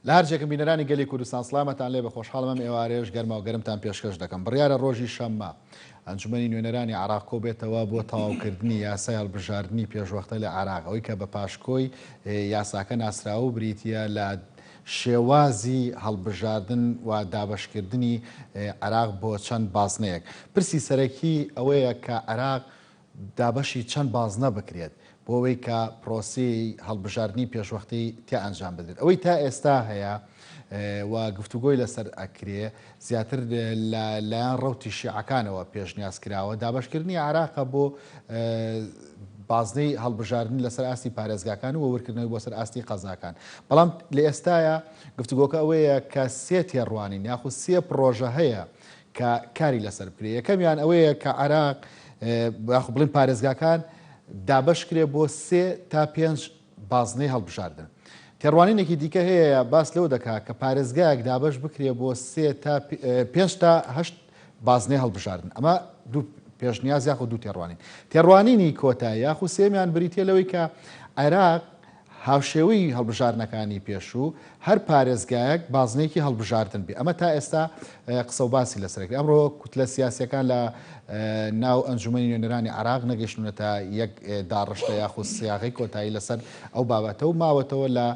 لە هەر جێکم بینەرانی گەلی کوردستان سڵامەتان لێ بە خۆشحاڵم ئەم ئێوارەیەش گەرما و گەرمتان پێشکەش دەکەم بڕیارە ڕۆژی شەممە ئەنجومەنی نوێنەرانی عێراق کۆبێتەوە بۆ تەواوکردنی یاسای هەڵبژاردنی پێشوەختە لە عێراق ئەوەی کە بە پاشکۆی یاساکە ناسراوە و بریتییە لە شێوازی هەڵبژاردن و دابەشکردنی عێراق بۆ چەند بازنەیەک. پرسی سەرەکی ئەوەیە کە عێراق دابەشی چەند بازنە بکرێت بۆ ئەوەی کە پرۆسەی هەڵبژاردنی پێشوەختەی تیا ئەنجام بدرێت. ئەوەی تا ئێستا هەیە و گفتوگۆی لەسەر ئەکرێ زیاتر لە لایەن ڕەوتی شیعەکانەوە پێشنیاز کراوە، دابەشکردنی عێراقە بۆ بازنەی هەڵبژاردن لەسەر ئاستی پارێزگاکان و وردکردنەوەی بۆ سەر ئاستی قەزاکان. بەڵام لە ئێستایا گفتوگۆکە ئەوەیە کە سێ تێڕوانین یاخود سێ پڕۆژە هەیە کە کاری لەسەر بکرێت. یەکەمیان ئەوەیە کە عێراق یاخود بڵێین پارێزگاکان دابەشکرێت بۆ سێ تا پێنج بازنەی هەڵبژاردن. تێڕوانینێکی دیکە هەیە باس لەوە دەکات کە پارێزگایەک دابەش بکرێت بۆ سێ تا پێنج تا هەشت بازنەی هەڵبژاردن. ئەمە دوو پێشنیاز یاخود دوو تێڕوانین. تێڕوانینی کۆتایی یاخود سێیەمیان بریتییە لەوەی کە عێراق هاوشێوەی هەڵبژاردنەکانی پێشوو هەر پارێزگایەک بازنەیەکی هەڵبژاردن بێ. ئەمە تا ئێستا قسە و باسی لەسەر کرد. ئەمڕۆ کوتلە سیاسییەکان لە ناو ئەنجومەنی نوێنەرانی عێراق نەگەیشتوونەتە یەک داڕشتە یاخود سیاغەی کۆتایی لەسەر ئەو بابەتە و ماوەتەوە لە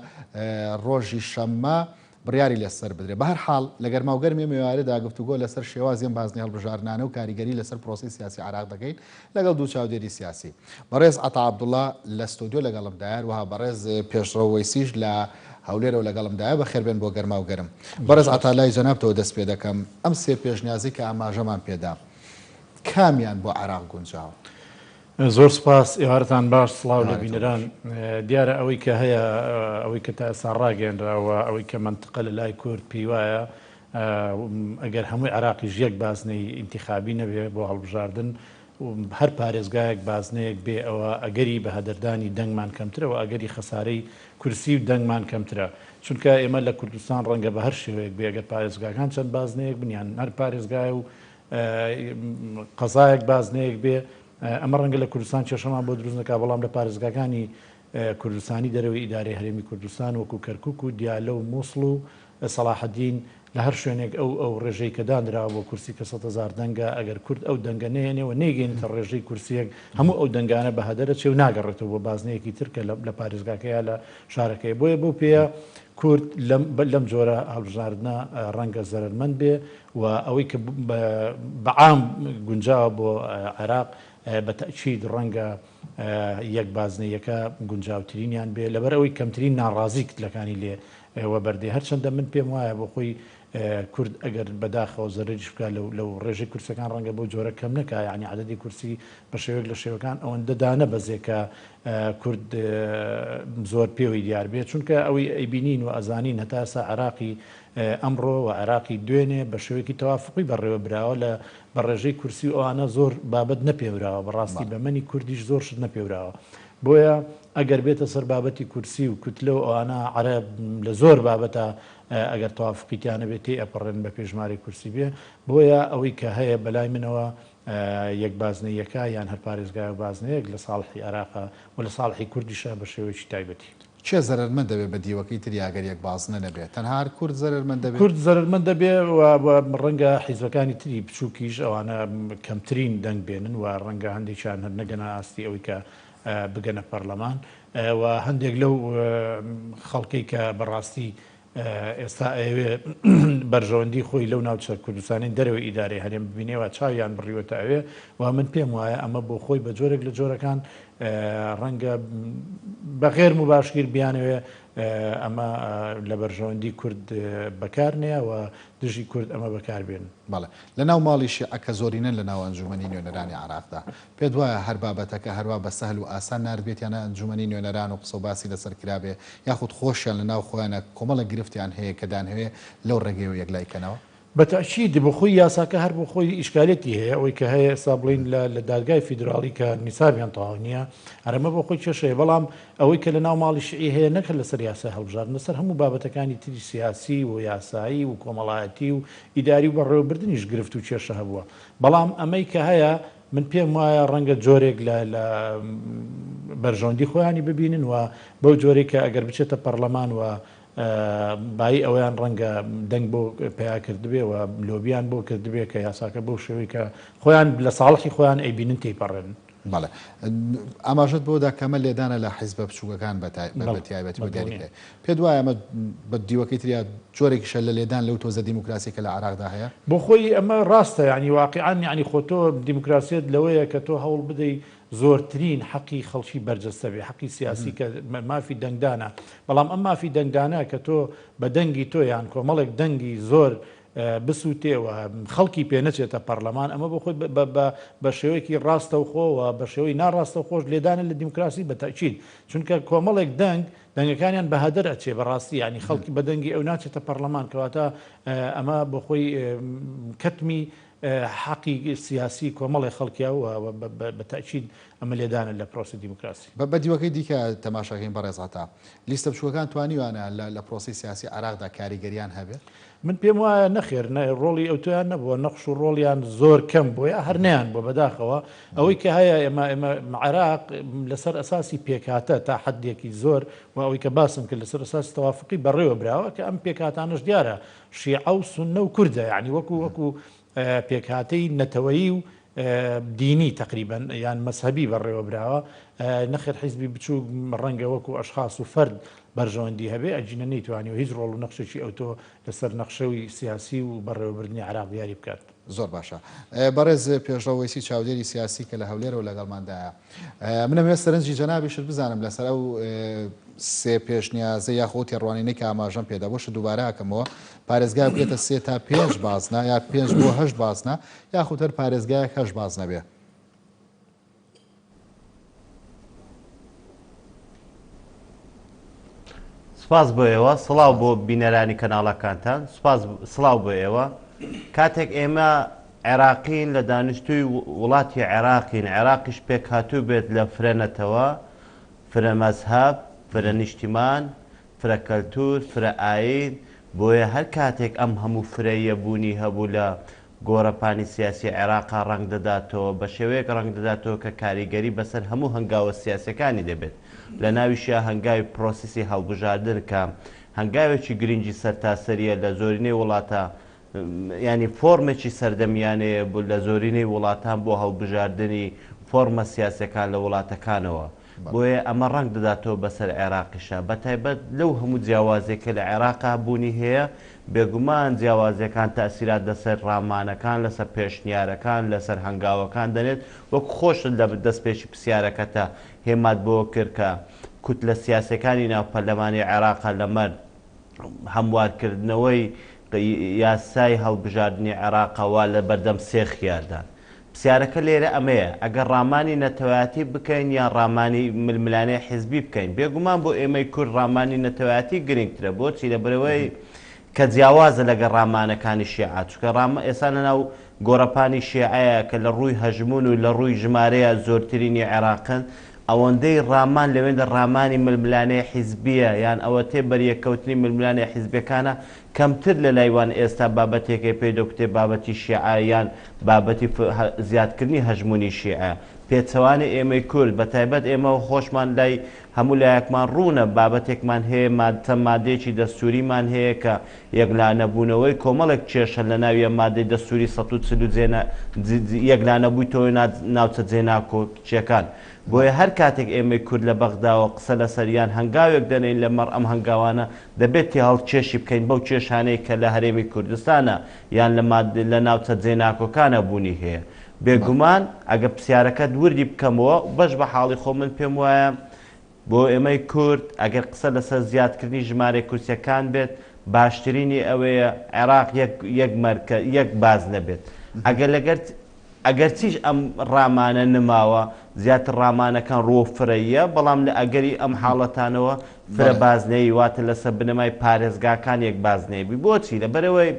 ڕۆژی شەممە بڕیاری لەسەر بدرێت. بەهەر حاڵ لە گەرماوگەرمی ئەم ئێوارەدا گفتوگۆ لەسەر شێوازی ئەم بازنەی هەڵبژاردنانە و کاریگەری لەسەر پرۆسەی سیاسی عێراق دەکەین لەگەڵ دوو چاودێری سیاسی. بەڕێز عەتا عەبدوڵا لە ستۆدیۆ لەگەڵمدایە، هەروەها بەڕێز پێشڕەو وەیسیش لە هەولێرەوە لەگەڵمدایە. بەخێربێن بۆ گەرماو گەرم. بەڕێز عەتا لای جەنابتەوە دەست پێ دەکەم. ئەم سێ پێشنیازەی کە ئاماژەمان پێدا کامیان بۆ عێراق گونجاوە؟ زۆر سوپاس، ئێوارەتان باش، سڵاو لە بینەران. دیارە ئەوەی کە هەیە، ئەوەی کە تا ئێستا ڕاگەیەنراوە، ئەوەی کە مەنتقە لە لای کورد پێی وایە ئەگەر هەمووی عێراقیش یەک بازنەی ئینتیخابی نەبێ بۆ هەڵبژاردن، هەر پارێزگایەک بازنەیەک بێ ئەوە ئەگەری بەهەدەردانی دەنگمان کەمترە و ئەگەری خەسارەی کورسی و دەنگمان کەمترە. چونکە ئێمە لە کوردستان ڕەنگە بە هەر شێوەیەک بێ ئەگەر پارێزگاکان چەند بازنەیەک بن یان هەر پارێزگایە و قەزایەک بازنەیەک بێ ئەمە ڕەنگە لە کوردستان کێشەمان بۆ دروست نەکا بەڵام لە پارێزگاکانی کوردستانی دەرەوەی ئیدارەی هەرێمی کوردستان وەکو کەرکوک و دیالە و موسڵ و سەڵاحەدین لە هەر شوێنێک ئەو ئەو ڕێژەی کە دانراوە بۆ کورسی کە 100,000 دەنگە ئەگەر کورد ئەو دەنگە نەهێنێ و نەیگەینێتە ڕێژەی کورسیەک هەموو ئەو دەنگانە بە هەدەرە چێ و ناگەڕێتەوە بۆ بازنەیەکی تر کە لە پارێزگاکە یا لە شارەکەی بۆیە بەو پێیە کورد لەم لەم جۆرە هەڵبژاردنە ڕەنگە زەرەرمەند بێ و ئەوەی کە بە عام گونجاوە بۆ عێراق بە تەئکید ڕەنگە یەک بازنەییەکە گونجاوترینیان بێ لەبەر ئەوەی کەمترین ناڕازی کتلەکانی لێ وەبەردێ هەرچەندە من پێم وایە بۆ خۆی کورد ئەگەر بەداخەوە زەرەریش بکا لەو لەو ڕێژەی کورسەکان ڕەنگە بەو جۆرە کەم نەکا یانی عەدەدی کورسی بە شێوەیەک لە شێوەکان ئەوەندە دانەبەزێ کە کورد زۆر پێوەی دیار بێ چونکە ئەوەی ئەیبینین و ئەزانین هەتا ئێستا عێراقی ئەمڕۆ و عێراقی دوێنێ بە شێوەیەکی تەوافقی بەڕێوە براوە لە بە ڕێژەی کورسی و ئەوانە زۆر بابەت نەپێوراوە بەڕاستی بە مەنی کوردیش زۆر شت نەپێوراوە بۆیە ئەگەر بێتە سەر بابەتی کورسی و کوتلە و ئەوانە عەرەب لە زۆر بابەتە ئەگەر تەوافقی تیا نەبێت تێی ئەپەڕێن بە پێی ژمارەی کورسی بێ بۆیە ئەوەی کە هەیە بەلای منەوە یەک بازنەییەکە یان هەر پارێزگایە و بازنەیەک لە ساڵحی عێراقە و لە ساڵحی کوردیشە بە شێوەیەکی تایبەتی. کێ زەرەرمەند دەبێت بە دیوەکەی تر یا گەر یەک بازنە نەبێت؟ تەنها هەر کورد زەرەرمەند دەبێت؟ کورد زەرەرمەند دەبێت و ڕەنگە حیزبەکانی تری بچووکیش ئەوانە کەمترین دەنگ بێنن و ڕەنگە هەندێکیان هەر نەگەنە ئاستی ئەوەی کە بگەنە پەرلەمان و هەندێک لەو خەڵکەی کە بەڕاستی ئێستا ئەیەوێ بەرژەوەندی خۆی لەو ناوچە کوردستانەی دەرەوەی ئیدارەی هەرێم ببینێ و چاویان بڕیوەتە ئەوێ و من پێم وایە ئەمە بۆ خۆی بە جۆرێک لە جۆرەکان ڕەنگە بە غێر موباشیر بیانەوێ ئەمە لە بەرژەوەندی کورد بەکار نەیە و دژی کورد ئەمە بەکار بێنن. بەڵێ. لە ناو ماڵی شیعە کە زۆرینەن لە ناو ئەنجوومەنی نوێنەرانی عێراقدا، پێت وایە هەر بابەتەکە هەروا بە سەهل و ئاسان ناردبێتیانە ئەنجومەنی نوێنەران و قسەو باسی لەسەر کرابێ یاخود خۆشیان لە ناو خۆیانا کۆمەڵێک گرفتیان هەیە کە دەیانهەوێ لەو ڕێگەیەوە یەکلای کەنەوە؟ بە تەئکید بۆ خۆی یاساکە هەر بۆ خۆی ئیشکالیەتی هەیە، ئەوەی کە هەیە ئێستا بڵێین لە لە دادگای فیدراڵی کە نیسابیان تەواو نییە هەر ئەمە بۆ خۆی کێشەیە، بەڵام ئەوەی کە لە ناو ماڵی شیعی هەیە نەک هەر لەسەر یاسای هەڵبژاردن لەسەر هەموو بابەتەکانی تری سیاسی و یاسایی و کۆمەڵایەتی و ئیداری و بەڕێوەبردنیش گرفت و کێشە هەبووە، بەڵام ئەمەی کە هەیە. من پێم وایە ڕەنگە جۆرێک لە لە بەرژەوەندی خۆیانی ببینن و بەو جۆرەی کە ئەگەر بچێتە پەڕلەمان و بایی ئەوەیان ڕەنگە دەنگ بۆ پەیا کردبێ و لۆبیان بۆ کردبێ کە یاساکە بەو شێوەی کە خۆیان لە ساڵحی خۆیان ئەیبینن تێیپەڕێنن. بەڵێ. ئاماژەت بەوە دا کە ئەمە لێدانە لە حیزبە بچووکەکان بە تایبەتی بە دیاریکراوی. پێت وایە ئەمە بە دیوەکەی تریا جۆرێکیشە لە لێدان لەو تۆزە دیموکراسیە کە لە عێراقدا هەیە؟ بۆ خۆی ئەمە ڕاستە یانی واقیعەن یانی خۆ تۆ دیموکراسیەت لەوەیە کە تۆ هەوڵ بدەی زۆرترین حەقی خەڵکی بەرجەستە بێ، حەقی سیاسی کە مافی دەنگدانە، بەڵام ئەم مافی دەنگدانە کە تۆ بە دەنگی تۆ یان کۆمەڵێک دەنگی زۆر بسووتێ و خەڵکی پێ نەچێتە پەڕلەمان، ئەمە بۆ خۆی بە شێوەیەکی ڕاستەوخۆ و بە شێوەی ناڕاستەوخۆش لێدانە لە دیموکراسی بە تەئکید، چونکە کۆمەڵێک دەنگ دەنگەکانیان بە هەدەر ئەچێ بەڕاستی یانی خەڵکی بە دەنگی ئەو ناچێتە پەڕلەمان، کەواتە ئەمە بۆ خۆی کەتمی حەقی سیاسی کۆمەڵێ خەڵکە و بە تەئکید ئەمە لێدانە لە پرۆسەی دیموکراسی. بە دیوەکەی دیکە تەماشاکەین بەڕێز عەتا، لیستە بچووکەکان توانیویانە لە پرۆسەی سیاسی عێراقدا کاریگەریان هەبێت؟ من پێم وایە نەخێر، نە ڕۆڵی ئەوتۆیان نەبووە، نەخش و ڕۆڵیان زۆر کەم بووە یا هەر نەیان بووە بەداخەوە. ئەوەی کە هەیە ئێمە ئێمە عێراق لەسەر ئەساسی پێکهاتە تا حەدێکی زۆر و ئەوەی کە باسم کرد لەسەر ئەساسی تەوافقی بەڕێوە براوە کە ئەم پێکهاتانەش دیارە شیعە و سوننە و کوردە یانی وەکو وەکو پێکهاتەی نەتەوەیی و دینی تەقریبەن یان مەزهەبی بەڕێوە براوە نەخێر حیزبی بچووک ڕەنگە وەکو ئەشخاص و فەرد بەرژەوەندی هەبێ ئەگینە نەیتوانیوە هیچ ڕۆڵ و نەخشێکی ئەوتۆ لەسەر نەخشەوی سیاسی و بەڕێوەبردنی عێراق دیاری بکات. زۆر باشە بەڕێز پێشڕەو وەیسی چاودێری سیاسی کە لە هەولێرەوە لەگەڵماندایە من ئەمەوێت سەرنجی جەنابیشت بزانم لەسەر ئەو سێ پێشنیازە یاخۆ ئەو تێڕوانینەی کە ئاماژەم پێدا بۆشت دووبارە ئەکەمەوە پارێزگا بکرێتە سێ تا پێنج بازنە یا پێنج بۆ هەشت بازنە یاخود هەر پارێزگایەک هەشت بازنە بێ. سپاس بۆ ئێوە سڵاو بۆ بینەرانی کەناڵەکانتان سپاس سڵاو بۆ ئێوە کاتێک ئێمە عێراقین لە دانیشتووی وڵاتی عێراقین عێراقیش پێکهاتوو بێت لە فرە نەتەوە فرە مەزهەب فرە نیشتیمان فرە کەلتور فرە ئایین بۆیە هەر کاتێک ئەم هەموو فرەییە بوونی هەبوو لە گۆڕەپانی سیاسی عێراقا ڕەنگ دەداتەوە، بە شێوەیەک ڕەنگ دەداتەوە کە کاریگەری بەسەر هەموو هەنگاوە سیاسیەکانی دەبێت، لە ناویشیا هەنگاوی پرۆسیسی هەڵبژاردن کە هەنگاوێکی گرنگی سەرتاسەریە لە زۆرینەی وڵاتە یانی فۆرمێکی سەردەمیانەیە لە زۆرینەی وڵاتان بۆ هەڵبژاردنی فۆرمە سیاسیەکان لە وڵاتەکانەوە. بۆیە ئەمە ڕەنگ دەداتەوە بەسەر عێراقیشا، بەتایبەت لەو هەموو جیاوازیە کە لە عێراقا بوونی هەیە، بێگومان جیاوازیەکان تەئسیرات لەسەر ڕامانەکان، لەسەر پێشنیارەکان، لەسەر هەنگاوەکان دەنێت، وەک خۆشت لە دەستپێکی پرسیارەکەتا هێمات بەوە کرد کە کوتلە سیاسیەکانی ناو پەرلەمانی عێراقا لەمەر هەموارکردنەوەی یاسای هەڵبژاردنی عێراقەوە لەبەردەم سێ خیاردان. پرسیارەکە لێرە ئەمەیە، ئەگەر ڕامانی نەتەوایەتی بکەین یان ڕامانی ململانێی حیزبی بکەین؟ بێگومان بۆ ئێمەی کورد ڕامانی نەتەوایەتی گرنگترە، بۆچی؟ لەبەرئەوەی کە جیاوازە لەگەڵ ڕامانەکانی شیعە، چونکە ڕام ئێستا لەناو گۆڕەپانی شیعەیە کە لە ڕووی هەژموون و لە ڕووی ژمارەیە زۆرترینی عێراقن، ئەوەندەی ڕامان لەوێندە ڕامانی ململانێی حیزبییە یان ئەوەتێ بەریەککەوتنی ململانێ حیزبیەکانە کەمتر لە لای وان ئێستا بابەتێکەی پێی دەکوتێ بابەتی شیعە یان بابەتی زیادکردنی هەژموونی شیعە. پێچەوانەی ئێمەی کورد، بە تایبەت ئێمە خۆشمان لای هەموو لایەکمان ڕوونە بابەتێکمان هەیە چەند مادەیەکی دەستووریمان هەیە کە یەکلانەبوونەوەی کۆمەڵێک کێشەن لە ناویە مادەی دەستووری 140 یەکلانەبوویتەوەی ناوچە جێناکۆکییەکان. بۆیە هەر کاتێک ئێمەی کورد لە بەغداوە قسە لەسەر یان هەنگاوێک دەنێین لەمەڕ ئەم هەنگاوانە دەبێت تێهەڵکێشی بکەین بەو کێشانەی کە لە هەرێمی کوردستانە یان لە لە ناوچە جێناکۆکانە بوونی هەیە. بێگومان ئەگەر پرسیارەکەت وردی بکەمەوە بەش بە حاڵی خۆم من پێم وایە بۆ ئێمەی کورد ئەگەر قسە لەسەر زیادکردنی ژمارەی کورسیەکان بێت باشترینی ئەوەیە عێراق یەک یەک مەرکە یەک بازنە بێت ئەگەر لەگەر ئەگەرچیش ئەم ڕامانە نماوە، زیاتر ڕامانەکان ڕووەو فرەییە، بەڵام لە ئەگەری ئەم حاڵەتانەوە فرە بازنەیی واتە لەسەر بنەمای پارێزگاکان یەک بازنەیی بووی. بۆچی؟ لەبەرئەوەی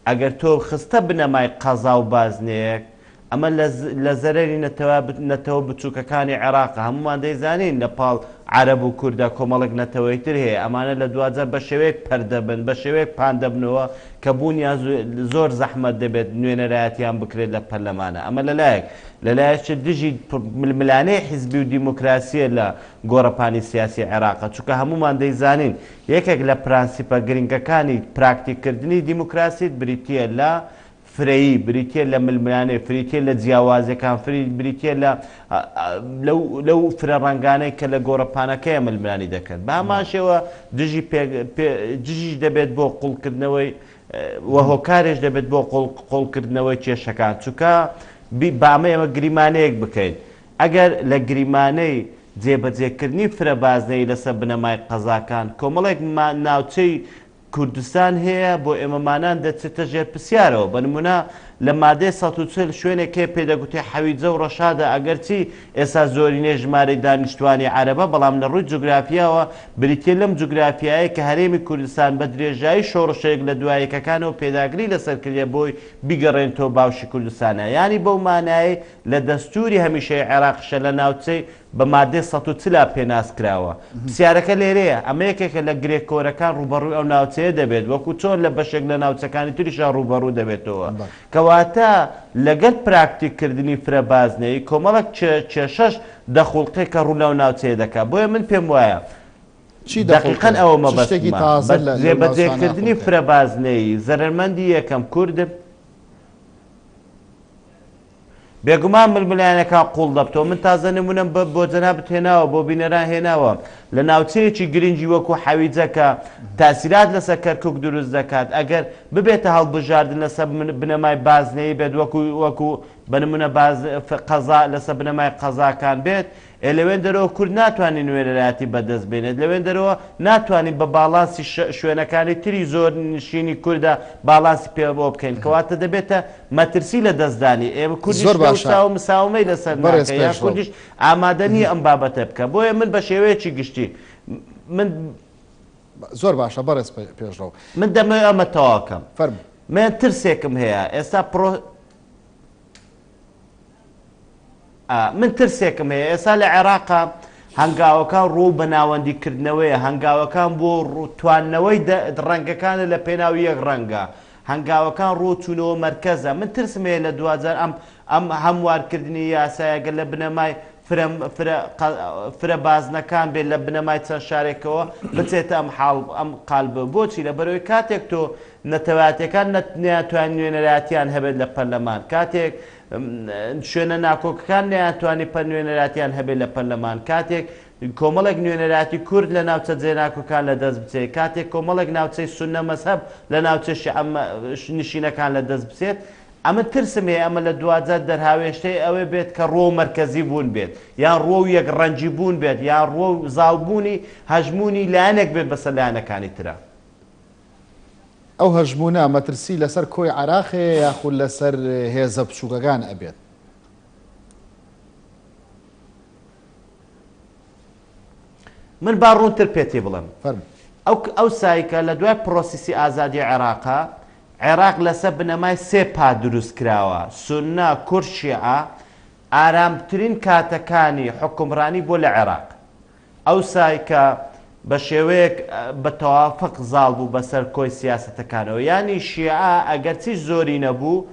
ئەگەر تۆ خستە بنەمای قەزا و بازنەیەک، ئەمە لە لە زەرەری نەتەوە نەتەوە بچووکەکانی عێراقە، هەموومان دەیزانین لە پاڵ عەرەب و کوردە، کۆمەڵێک نەتەوەی تر هەیە، ئەمانە لە دواجار بە شێوەیەک پەرت دەبن، بە شێوەیەک پان دەبنەوە کە بوونیان زۆر زەحمەت دەبێت نوێنەرایەتیان بکرێت لە پەرلەمانا. ئەمە لە لایەک، لە لایەکی تر دژی ململانێی حیزبی و دیموکراسییە لە گۆڕەپانی سیاسی عێراقە، چونکە هەموومان دەیزانین یەکێک لە پرەنسیپە گرنگەکانی پراکتیککردنی دیموکراسیت بریتییە لە فرەیی، بریتییە لە ململانێ، فریتییە لە جیاوازییەکان، بریتییە لە لەو لەو فرە ڕەنگانەی کە لە گۆڕەپانەکەیە ململانی دەکەن. بە هەمان شێوە دژی پێ پێ دژیش دەبێت بۆ قوڵکردنەوەی و هۆکارێش دەبێت بۆ قوڵ قوڵکردنەوەی کێشەکان. چونکە بی با ئەمە ئێمە گریمانەیەک بکەین. ئەگەر لە گریمانەی جێبەجێکردنی فرە بازنەیی لەسەر بنەمای قەزاکان کۆمەڵێک ناوچەی کوردستان هەیە بۆ ئێمەمانان دەچێتە ژێر پرسیارەوە بە نمونە لە مادەی 140 شوێنێک هەیە پێ دەگوترێ حەویجە و ڕەشادە ئەگەرچی ئێستا زۆرینەی ژمارەی دانیشتوانی عەرەبە بەڵام لە ڕووی جوگرافیاوە بریتیە لەم جوگرافیایەی کە هەرێمی کوردستان بە درێژایی شۆڕشە یەک لە دوا یەکەکانەوە پێداگری لەسەر کردیە بۆی بیگەڕێنتەوە باوشی کوردستانە یانی بەو مانایەی لە دەستوری هەمیشەیی عێراقیشە لە ناوچەی بە مادەی 140 ا پێناس کراوە. پرسیارەکە لێرەیە، ئەمە یەکێکە لە گرێ کۆرەکان ڕووبەڕووی ئەو ناوچەیە دەبێت، وەکو چۆن لە بەشێک لە ناوچەکانی تریشا ڕووبەڕوو دەبێتەوە. کەواتە لەگەل پراکتیک کردنی فرە بازنەیی کۆمەڵێک کێشەش دەخوڵقێ کە ڕوو لەو ناوچەیە دەکات. بۆیە من پێم وایە چی دەقیقەن دەخوڵقێ؟ ئەوە چ شتێکی مەبەستمە. تازە بە لەو ناوچانە جێبەجێکردنی ئەخوڵقێ؟ فرە بازنەیی زەرەرمەندی یەکەم کوردن. بێگومان ململانێکان قوڵ دەبتەوە، من تازە نمونەم بۆ جەنابت هێناوە، بۆ بینەران هێناوە، لە ناوچەیەکی گرنگی وەکو حەویجە کە تاسیرات لەسەر کەرکوک دروست دەکات، ئەگەر ببێتە هەڵبژاردن لەسەر بنەمای بازنەیی بێت وەکو وەکو بە نمونە باز قەزا لەسەر بنەمای قەزاکان بێت، ئێ لەوێندەرەوە کورد ناتوانێ نوێنەرایەتی بەدەست بێنێت، لەوێندەرەوە ناتوانین بە باڵانسی شوێنەکانی تری زۆر نشینی کوردە باڵانسی پێوە بکەین، کەواتە دەبێتە مەترسی لە دەستدانی، ئێ کوردیش زۆر باشە لەوساوە مساومەی لەسەر بەڕێز ناکە یان پێشڕەو. کوردیش ئامادە نییە ئەم بابەتە بکا، بۆیە من بە شێوەیەکی گشتی من. زۆر باشە بەڕێز پێشڕەو. من دەمەوێ ئەمە تەواو کەم. فەرموو. من ترسێکم هەیە ئێستا پڕۆ. من ترسێکم هەیە ئێستا لە عێراقا هەنگاوەکان ڕوو بە ناوەندی کردنەوەیە، هەنگاوەکان بۆ تواندنەوەی ڕەنگەکانە لە پێناو یەک ڕەنگە، هەنگاوەکان ڕوو چوونەوە مەرکەزە، من ترسم هەیە لە دواجار ئەم ئەم هەموارکردنی یاسایە گەر لە بنەمای فرە فرە فرە بازنەکان بێت لە بنەمای چەند شارێکەوە بچێتە ئەم حاڵ ئەم قالبە بۆچی لەبەرئەوەی کاتێک تۆ نەتەوایەتیەکان نەیانتوانی نوێنەرایەتیان هەبێت لە پەرلەمان کاتێک شوێنە ناکۆکەکان نەیانتوانی پە نوێنەراتیان هەبێت لە پەرلەمان، کاتێک کۆمەڵێک نوێنەراتی کورد لە ناوچە جێناکۆکان لە دەست بچێت، کاتێک کۆمەڵێک ناوچەی سوننە مەزهەب لە ناوچە شیعە نشینەکان لە دەست بچێت، ئەمن ترسم هەیە ئەمە لە دواجار دەرهاوێشتەی ئەوێ بێت کە ڕووەو مەرکەزی بوون بێت، یان ڕووەو یەک ڕەنگی بوون بێت، یان ڕووەو زاڵبوونی هەژموونی لایەنێک بێت بەسەر لایەنەکانی ترا. ئەو هەژموونە مەترسی لەسەر کۆی عێراق هەیە یاخود لەسەر هێزە بچووکەکان ئەبێت؟ من با ڕوونتر پێتی بڵێم. فەرموو. ئەو ئەو سایکە لە دوای پرۆسیسی ئازادی عێراقا، عێراق لەسەر بنەمای سێ پا دروست کراوە، سوننە، کورد، شیعە، ئارامترین کاتەکانی حوکمڕانی بووە لە عێراق. ئەوسای کە بە شێوەیەک بە تەوافق زاڵ بوو بەسەر کۆی سیاسەتەکانەوە. یانی شیعە ئەگەرچی زۆری نەبوو،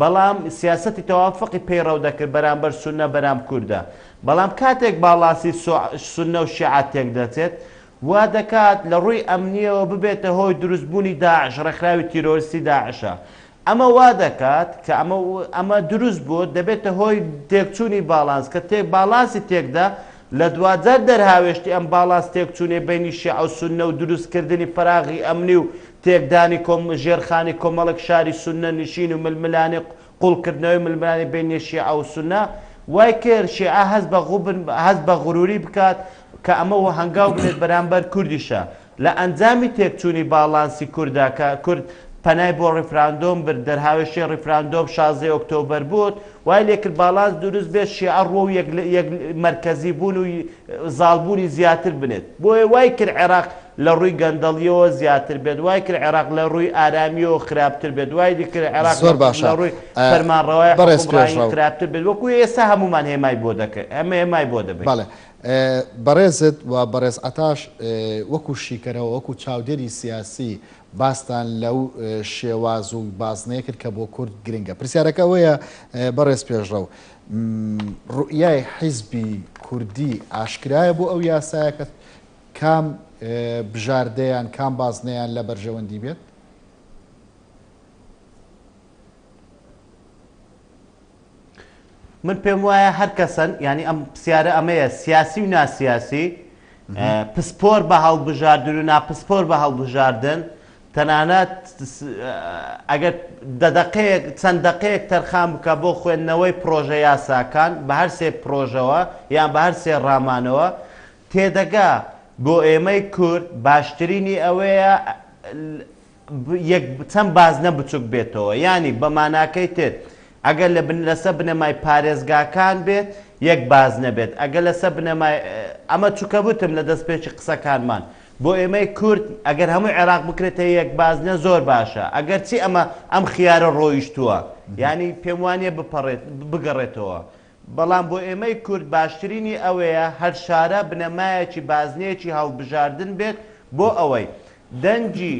بەڵام سیاسەتی تەوافقی پەیڕەو دەکرد بەرامبەر سوننە بەرام کوردە. بەڵام کاتێک باڵانسی سوننە و شیعە تێکدەچێت، وا دەکات لە ڕووی ئەمنییەوە ببێتە هۆی دروستبوونی داعش، ڕێکخراوی تیرۆریستی داعشە. ئەمە وا دەکات کە ئەمە ئەمە دروست بوو دەبێتە هۆی تێکچوونی باڵانس کە تێک باڵانسی تێکدا لە دواجار دەرهاوێشتی ئەم باڵانس تێکچوونەی بەینی شیعە و سوننە و دروست کردنی فەراغی ئەمنی و تێکدانی کۆم ژێرخانی کۆمەڵێک شاری سوننە نشین و ململانێ قوڵ کردنەوەی ململانێ بەینی شیعە و سوننە وای کرد شیعە هەست بە غوبن هەست بە غروری بکات کە ئەمە هەنگاو بنێت بەرامبەر کوردیشە لە ئەنجامی تێکچوونی باڵانسی کورددا کە کورد پەنای بۆ ڕیفراندۆم برد، دەرهاوێشتەی ڕیفراندۆم شازدەی ئۆکتۆبەر بووت، وای لێکرد باڵانس دروست بێت، شیعە ڕووەو یەک یەک مەرکەزی بوون و زاڵبوونی زیاتر بنێت. بۆیە وای کرد عێراق لە ڕووی گەندەڵییەوە زیاتر بێت، وای کرد عێراق لە ڕووی ئارامییەوە خراپتر بێت، وای کرد عێراق زۆر باشە لە ڕووی فەرمانڕەوای بەڕێز حوکمڕانی پێشڕەو. خراپتر بێت، وەکوو ئێستا هەموومان هێمای بۆ دەکەین، هێمای بۆ دەبەین. بەڵێ. بەڕێزت و بەڕێز عەتاش وەکو شیکەرەوە، وەکو چاودێری سیاسی باستان لەو شێواز و بازنەیە کرد کە بۆ کورد گرنگە. پرسیارەکە ئەوەیە بەڕێز پێشڕەو، ڕوئیای حیزبی کوردی ئاشکرایە بۆ ئەو یاسایە کە کام بژاردەیان، کام بازنەیان لە بەرژەوەندی بێت؟ من پێم وایە هەر کەسەن یانی ئەم پرسیارە ئەمەیە سیاسی و ناسیاسی پسپۆر بە هەڵبژاردن و ناپسپۆر بە هەڵبژاردن تەنانەت ئەگەر دە دەقەیەک چەند دەقەیەک تەرخان بکە بۆ خوێندنەوەی پرۆژە یاساکان بە هەر سێ پرۆژەوە یان بە هەر سێ ڕامانەوە تێدەگا بۆ ئێمەی کورد باشترینی ئەوەیە یەک چەند بازنە بچوک بێتەوە یانی بە ماناکەی تر ئەگەر لە بن لەسە بنەمای پارێزگاکان بێت یەک بازنە بێت ئەگەر لەسە بنەمای ئەمە چوکە وتم لە دەستپێکی قسەکانمان بۆ ئێمەی کورد ئەگەر هەموو عێراق بکرێتە یەک بازنە زۆر باشە ئەگەر چی ئەمە ئەم خیارە ڕۆیشتووە یانی پێم وانیە بپەڕێت بگەڕێتەوە بەڵام بۆ ئێمەی کورد باشترینی ئەوەیە هەر شارە بنەمایەکی بازنەیەکی هەڵبژاردن بێت بۆ ئەوەی دەنگی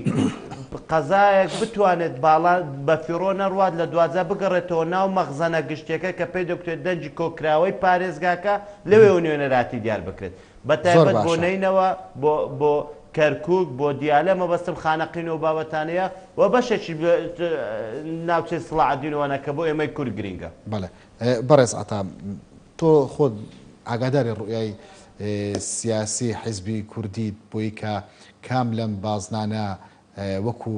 قەزایەک بتوانێت باڵا بەفیڕۆ نەڕوات لە دواجار بگەڕێتەوە ناو مەخزەنە گشتیەکە کە پێی دەگوترێت دەنگی کۆکراوەی پارێزگاکە لەوێوە نوێنەراتی دیار بکرێت بە زۆر تایبەت بۆ باشە. نەینەوا بۆ بۆ کەرکوک بۆ دیالە مەبەستم خانەقین و بابەتانەیە و بەشێکی ناوچەی سڵاعەدین و وانە کە بۆ ئێمەی کورد گرینگە. بەڵێ بەڕێز عەتا تۆ خۆت ئاگاداری ڕوئیای سیاسی حیزبی کوردیت بۆی کە کام لەم بازنانە وەکو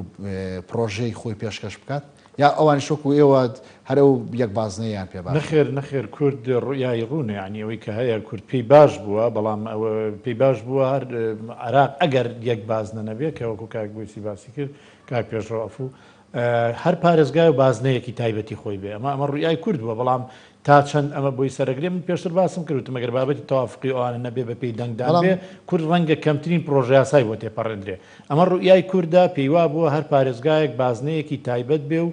پڕۆژەی خۆی پێشکەش بکات؟ یا ئەوانیش وەکو ئێوە هەر ئەو یەک بازنەیەیان پێ باشە؟ نەخێر نەخێر کورد ڕوئیای ڕوونە یانی ئەوەی کە هەیە کورد پێی باش بووە بەڵام ئەوە پێی باش بووە هەر عێراق ئەگەر یەک بازنە نەبێ کە وەکو کاک بۆیسی باسی کرد کاک پێشڕەو عەفوو هەر پارێزگای و بازنەیەکی تایبەتی خۆی بێ ئەمە ئەمە ڕوئیای کورد بووە بەڵام تا چەند ئەمە بۆی سەرەگرێ من پێشتر باسم کرد وتم ئەگەر بابەتی تەوافقی ئەوانە نەبێ بە پێی دەنگدان بەڵام بێ کورد ڕەنگە کەمترین پڕۆژەیاسای بۆ تێپەڕێندرێ ئەمە ڕوئیای کوردە پێی وابووە هەر پارێزگایەک بازنەیەکی تایبەت بێ و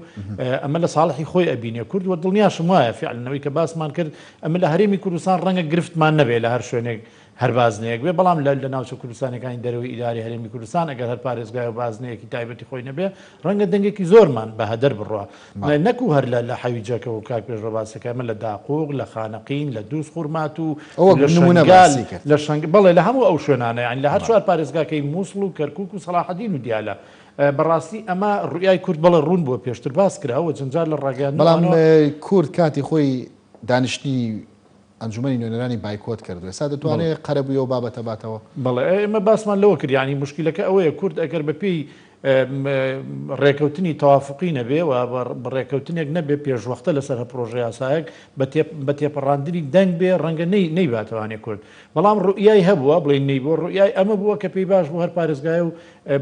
ئەمە لە ساڵحی خۆی ئەبینێ کورد وە دڵنیاشم وایە فعلەن ئەوەی کە باسمان کرد ئەمە لە هەرێمی کوردستان ڕەنگە گرفتمان نەبێ لە هەر شوێنێک هەر بازنەیەک بێ، بەڵام لە لە ناوچە کوردستانیەکانی دەرەوەی ئیدارەی هەرێمی کوردستان ئەگەر هەر پارێزگای و بازنەیەکی تایبەتی خۆی نەبێ ڕەنگە دەنگێکی زۆرمان بە هەدەر بڕوا نەکو هەر لە لە حەویجە کە وەک کاک پێشڕەو باسی کرد ئەمە لە داقوق لە خانەقین لە دووز خورماتوو ئەوە لە نمونە شەنگال باسی کرد. لە شەنگ بەڵێ لە هەموو ئەو شوێنانە یانی لە هەر چوار پارێزگاکەی موسڵ و کەرکوک و سەڵاحەدین و دیالە بەڕاستی ئەمە ڕوئیای کورد بەڵێ ڕوون بووە پێشتر باس کرا و جەنجال لە بەڵام ڕاگەیاندنەوە کورد کاتی خۆی دانیشتنی ئەنجومەنی نوێنەرانی بایکۆت کردو ئێستا دەتوانێت قەرەبووی ئەو بابەتە باتەوە؟ بەڵێ ئێمە باسمان لەوە کرد یانی موشکیلەکە ئەوەیە کورد ئەگەر بە پێی ڕێکەوتنی تەوافقی نەبێ و بە ڕێکەوتنێک نەبێ پێشوەختە لەسەر هەر پرۆژە یاسایەک بە تێپەڕاندنی دەنگ بێ ڕەنگە نەی نەیباتەوانێ کورد بەڵام ڕوئیای هەبووە بڵێین نەیبووە ڕوئیای ئەمە بووە کە پێی باش بوو هەر پارێزگایە و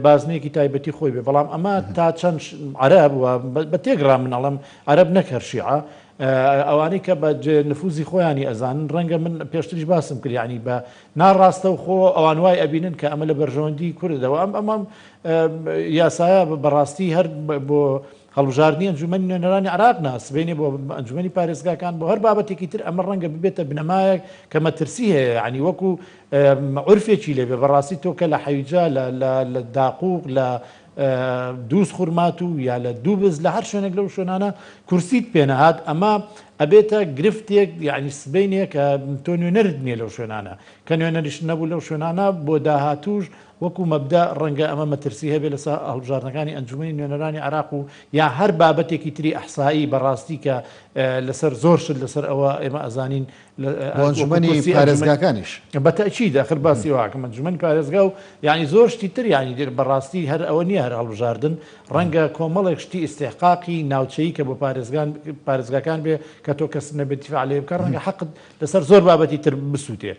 بازنەیەکی تایبەتی خۆی بێ بەڵام ئەمە تا چەند عەرەب و بە تێکڕا من ئەڵێم عەرەب نەک هەر شیعە ئەوانەی کە بە نفوزی خۆیانی ئەزانن ڕەنگە من پێشتریش باسم کرد یانی بە ناڕاستەوخۆ ئەوان وای ئەبینن کە ئەمە لە بەرژەوەندی کوردە و ئەم ئەمەم یاسایە بەڕاستی هەر بۆ هەڵبژاردنی ئەنجومەنی نوێنەرانی عراق نا سبەینێ بۆ ئەنجومەنی پارێزگاکان بۆ هەر بابەتێکی تر ئەمە ڕەنگە ببێتە بنەمایەک کە مەترسی هەیە یعنی وەکو عورفێکی لێبێ بەڕاستی تۆ کە لە حەویجە لە داقوق لە دوز خورماتوو یا لە دوبز لە هەر شوێنێک لەو شوێنانە کورسیت پێ نەهات ئەمە ئەبێتە گرفتێک یعنی سبەینێ کە تۆ نوێنەرت نییە لەو شوێنانە کە نوێنەریشت نەبوو لەو شوێنانە بۆ داهاتووش وەکو مەبدە ڕەنگە ئەمە مەترسی هەبێت لەسەر هەڵبژاردنەکانی ئەنجومەنی نوێنەرانی عێراق و یا هەر بابەتێکی تری ئەحسایی بەڕاستی کە لەسەر زۆر شت لەسەر ئەوە ئێمە ئەزانین بۆ ئەنجومەنی پارێزگاکانیش. بە تەئکید ئەخر باسی وا ئەکەم ئەنجومەنی پارێزگا و یانی زۆر شتی تر یانی بەڕاستی هەر ئەوە نییە هەر هەڵبژاردن ڕەنگە کۆمەڵێک شتی ئیستیحقاقی ناوچەیی کە بۆ پارێزگان پارێزگاکان بێ کە تۆ کەس نەبێت دیفاع لێ بکە ڕەنگە حەقت لەسەر زۆر بابەتی تر بسووتێ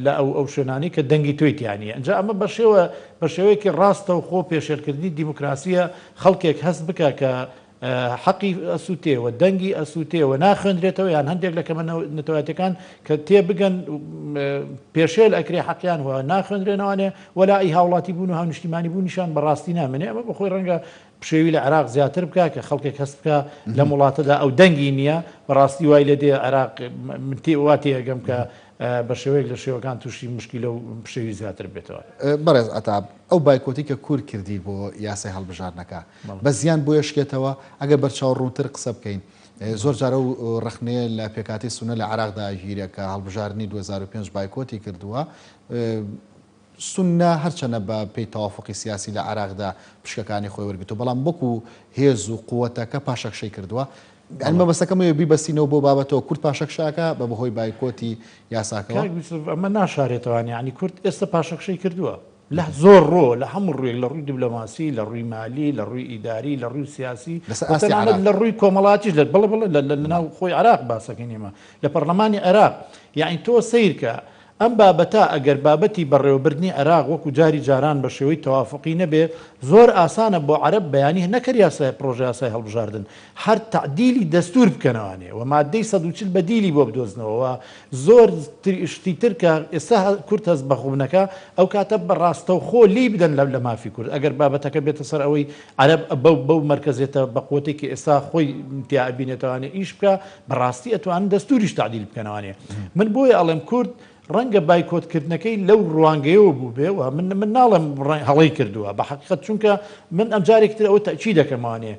لە ئەو ئەو شوێنانەی کە دەنگی تۆی تیا نییە ئینجا ئەمە بە شێوە بە شێوەیەکی ڕاستەوخۆ پێشێلکردنی دیموکراسییە خەڵکێک هەست بکە کە حەقی ئەسوتێ و دەنگی ئەسوتێ و ناخوێندرێتەوە یان هەندێک لە کەمە نەتەوایەتەکان کە تێبگەن پێشێل ئەکرێ حەقیان و ناخوێندرێنەوانێ وەلائی هاوڵاتی بوون و هاونیشتیمانی بوونیشان بەڕاستی نامێنێ ئەمە بەخۆی ڕەنگە پشێوی لە عێراق زیاتر بکا کە خەڵکێک هەست بکا لەم وڵاتەدا ئەو دەنگی نییە بەڕاستی وای لێ دێ عێراق من وا تێئەگەم کە بە شێوەیەک لە شێوەکان تووشی مشکیلە و پشێوی زیاتر بێتەوە. بەڕێز عەتا، ئەو بایکۆتەی کە کورد کردی بۆ یاسای هەڵبژاردنەکە، بە زیان بۆی ئەشکێتەوە؟ ئەگەر بەرچاو ڕوونتر قسە بکەین، زۆر جار ئەو ڕەخنەیە لە پێکهاتەی سوننە لە عێراقدا ئەگیرێ کە هەڵبژاردنی 2005 بایکۆتی کردووە، سوننە هەرچەنە بە پێی تەوافوقی سیاسی لە عێراقدا پشکەکانی خۆی وەرگرتووە، بەڵام وەکو هێز و قوتەکە پاشەکشەی کردووە. یانی مەبەستەکەم ئەوەیە بیبەستینەوە بەو بابەتەوە کورد پاشەکشە ئەکا بە بەهۆی بایکۆتی یاساکەوە؟ کاک یوسف ئەمە ناشارێتەوە یانی کورد ئێستا پاشەکشەی کردووە لە زۆر ڕۆ لە هەموو ڕوویەک لە ڕووی دیبلۆماسی لە ڕووی مالی لە ڕووی ئیداری لە ڕووی سیاسی لەسەر ئاستی تەنانەت عێراق لە ڕووی کۆمەڵاتیش لە بەڵێ بەڵێ لە ناو خۆی عێراق باسەکەین ئێمە لە پەرلەمانی عێراق یانی تۆ سەیرکە ئەم بابەتە ئەگەر بابەتی بەڕێوەبردنی عێراق وەکو جاری جاران بە شێوەی تەوافوقی نەبێ زۆر ئاسانە بۆ عەرەب بەیانی نەک هەر یاسای پڕۆژەیاسای هەڵبژاردن هەر تەعدیلی دەستور بکەنەوانێ و مادەی 140 بەدیلی بۆ بدۆزنەوە و زۆر شتی تر کە ئێستا کورد هەست بە خۆبنەکە ئەو کاتە بە ڕاستەوخۆ لێی بدەن لە مافی کورد ئەگەر بابەتەکە بێتە سەر ئەوەی عەرەب بەو بەو مەرکەزێتە بە قوتێک کە ئێستا خۆی تیا ئەبینێتەوانێ ئیش بکا بەڕاستی ئەتوانن دەستوریش تەعدیل بکەنەوانێ من بۆیە ئەڵێم کورد ڕەنگە بایکۆت کردنەکەی لەو ڕوانگەیەوە بووبێ و من من ناڵێم هەڵەی کردووە بە حەقیقەت چونکە من ئەم جارێکی تر ئەوە تەئکید دەکەمەوانێ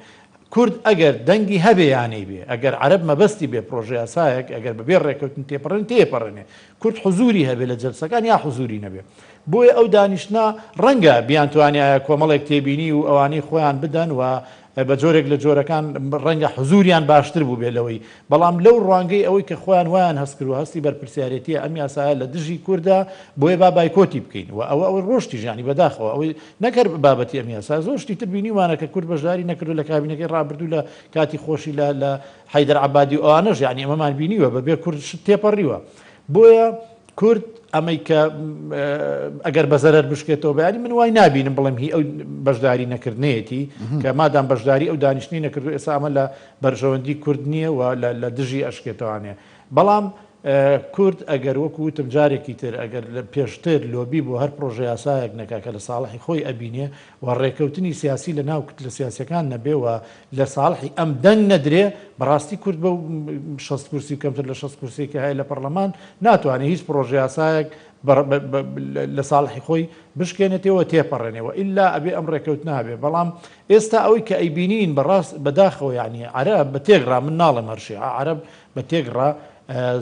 کورد ئەگەر دەنگی هەبێ یانەی بێ ئەگەر عەرەب مەبەستی بێ پرۆژەیاسایەک ئەگەر بەبێ ڕێکەوتن تێپەڕێن تێپەڕێنێ کورد حزوری هەبێ لە جەلسەکان یا حزوری نەبێ بۆیە ئەو دانیشتنە ڕەنگە بیانتوانیایە کۆمەڵێک تێبینی و ئەوانەی خۆیان بدەن و بە جۆرێک لە جۆرەکان ڕەنگە حزوریان باشتر بووبێ لەوەی، بەڵام لەو ڕوانگەی ئەوەی کە خۆیان وایان هەست کردووە هەستی بەرپرسیارێتیە ئەم یاسایە لە دژی کوردە بۆیە با بایکۆتی بکەین و ئەوە ئەوەی ڕۆشتیش یانی بەداخەوە ئەوەی نەک هەر بابەتی ئەم یاسایە زۆر شتی تر بینیومانە کە کورد بەشداری نەکردو لە کابینەکەی ڕابردوو لە کاتی خۆشی لە لە حەیدەر عەبادی و ئەوانەش یانی ئەمەمان بینیوە بەبێ کورد شت تێپەڕیوە بۆیە کورد ئەمەی کە ئەگەر بە زەرەر بشکێتەوە بەیانی من وای نابینم بڵێم هی ئەو بەشداری نەکردنەیەتی کە مادام بەشداری ئەو دانیشتنی نەکردو ئێستا ئەمە لە بەرژەوەندی کورد نییە و لە دژی ئەشکێتەوانێ بەڵام کورد ئەگەر وەکو وتم جارێکی تر ئەگەر پێشتر لۆبی بۆ هەر پرۆژە یاسایەک نەکا کە لە ساڵحی خۆی ئەبینێ و ڕێکەوتنی سیاسی لە ناو کوتلە سیاسیەکان نەبێ و لە ساڵحی ئەم دەنگ نەدرێ، بەڕاستی کورد بەو 60 کورسی و کەمتر لە 60 کورسیەی کە هەیە لە پەڕلەمان ناتوانێ هیچ پڕۆژەیاسایەک لە ساڵحی خۆی بشکێنێتێ و تێپەڕێنێ و ئیلا ئەبێ ئەم ڕێکەوتنە هەبێ بەڵام ئێستا ئەوەی کە ئەیبینین بەڕاست بەداخەوە یانی عەرەب بە تێکڕا من ناڵێم هەر شیعە عەرەب بە تێکڕا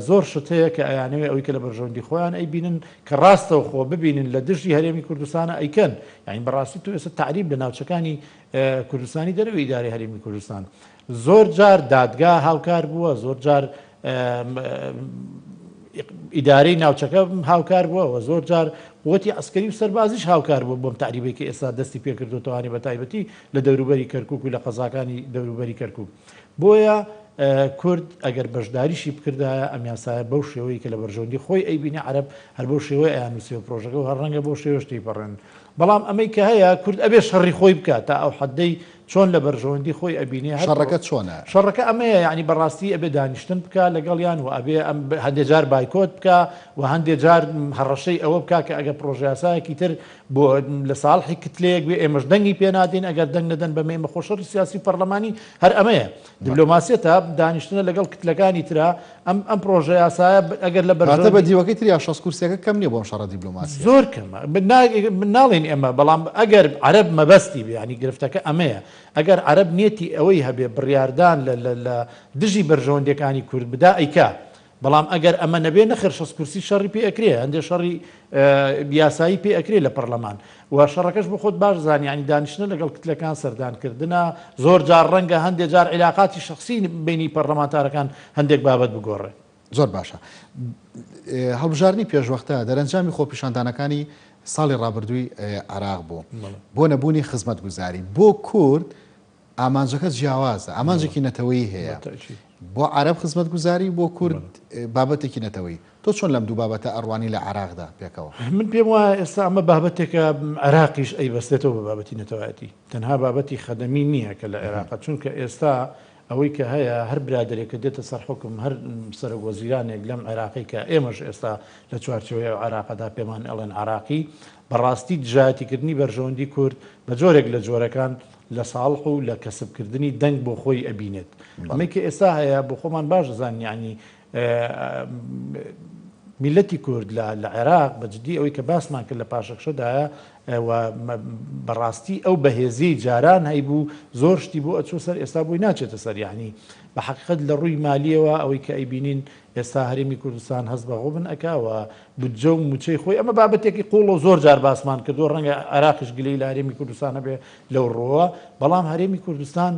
زۆر شت هەیە کە ئەیانەوێ ئەوەی کە لە بەرژەوەندی خۆیان ئەیبینن کە ڕاستەوخۆ ببینن لە دژی هەرێمی کوردستانە ئەیکەن یانی بەڕاستی تۆ ئێستا تەعریب لە ناوچەکانی کوردستانی دەرەوەی ئیدارەی هەرێمی کوردستان زۆر جار دادگا هاوکار بووە زۆر جار ئیدارەی ناوچەکە هاوکار بووە و زۆر جار قوتی عسکەری و سەربازیش هاوکار بوو بۆم تەعریبەی کە ئێستا دەستی پێکردوتوانی بە تایبەتی لە دەوروبەری کەرکک و لە قەزاکانی دەوروبەری کەرکک بۆیە کورد ئەگەر بەشداریشی بکردایە ئەم یاسایە بەو شێوەی کە لە بەرژەوەندی خۆی ئەیبینێ عەرەب هەر بەو شێوەیە ئەیاننووسیەوە پرۆژەکە و هەر ڕەنگە بەو شێوەش تێیپەڕێنن بەڵام ئەمەی کە هەیە کورد ئەبێ شەڕی خۆی بکات تا ئەو حەدەی چۆن لە بەرژەوەندی خۆی ئەبینێ هەر شەڕەکە چۆنە؟ شەڕەکە ئەمەیە یانی بەڕاستی ئەبێ دانیشتن بکا لەگەڵیان و ئەبێ ئەم هەندێ جار بایکۆت بکا و هەندێ جار هەڕەشەی ئەوە بکا کە ئەگەر پرۆژەیاسایەکی تر بۆ لە ساڵحی کتلەیەک بێ ئێمەش دەنگی پێ نادەین ئەگەر دەنگ نەدەن بەمە ئێمە خۆ شەڕی سیاسی و پەرلەمانی هەر ئەمەیە دیبلۆماسیەتە دانیشتنە لەگەڵ کتلەکانی ترا ئەم ئەم پرۆژە یاسایە ئەگەر لە کاتە بە دیوەکەی تریا 60 کورسیەکە کەم نییە بۆ ئەم شەڕە دیبلۆماسیە زۆر کەمە من ناڵێین ئێمە بەڵام ئەگەر عەرەب مەبەستی بێ ینی گرفتەکە ئەمەیە ئەگەر عەرەب نیەتی ئەوەی هەبێ بڕیاردان لە لە دژی بەرژەوەندیەکانی کورد بدا ئەیکا بەڵام ئەگەر ئەمە نەبێ نەخێر 60 کورسی شەڕی پێ ئەکرێ هەندێ شەڕی یاسایی پێ ئەکرێ لە پەرلەمان و شەڕەکەش بۆ خۆت باش زانی یانی دانیشتنە لەگەڵ کتلەکان سەردان کردنە زۆر جار ڕەنگە هەندێ جار عیلاقاتی شەخسی بینی پەرلەمانتارەکان هەندێک بابەت بگۆڕێ. زۆر باشە هەڵبژاردنی پێشوەختە دەرەنجامی خۆپیشاندانەکانی ساڵی ڕابردووی عێراق بوو بۆ نەبوونی خزمەتگوزاری بۆ کورد ئامانجەکە جیاوازە، ئامانجێکی نەتەوەیی هەیە. بۆ عەرەب خزمەتگوزاری، بۆ کورد بابەتێکی نەتەوەیی. تۆ چۆن لەم دوو بابەتە ئەڕوانی لە عێراقدا پێکەوە؟ من پێم وایە ئێستا ئەمە بابەتێکە عێراقیش ئەیبەستێتەوە بە بابەتی نەتەوایەتی. تەنها بابەتی خەدەمی نییە کە لە عێراقە، چونکە ئێستا ئەوەی کە هەیە هەر برادەرێک کە دێتە سەر حوکم، هەر سەرۆک وەزیرانێک لەم عێراقەی کە ئێمەش ئێستا لە چوارچێوەی ئەو عێراقەدا پێمان ئەڵێن عێراقی، بەڕاستی دژایەتیکردنی بەرژەوەندی کورد بە جۆرێک لە جۆرەکان لە ساڵح و لە کەسب کردنی دەنگ بۆ خۆی ئەبینێت. ئەمەی کە ئێستا هەیە بۆ خۆمان باش دەزانین یانی. میللەتی کورد لە لە عێراق بە جدی ئەوەی کە باسمان کرد لە پاشەکشەدایە و بەڕاستی ئەو بەهێزیەی جاران هەیبوو زۆر شتی بۆ ئەچوو سەر ئێستا بۆی ناچێتە سەر یانی بە حەقیقەت لە ڕووی مالیەوە ئەوەی کە ئەیبینین ئێستا هەرێمی کوردستان هەست بە غوبن ئەکا و بودجە و موچەی خۆی ئەمە بابەتێکی قوڵە و زۆر جار باسمان کردووە ڕەنگە عێراقیش گلەیی لە هەرێمی کوردستان هەبێ لەو ڕووەوە بەڵام هەرێمی کوردستان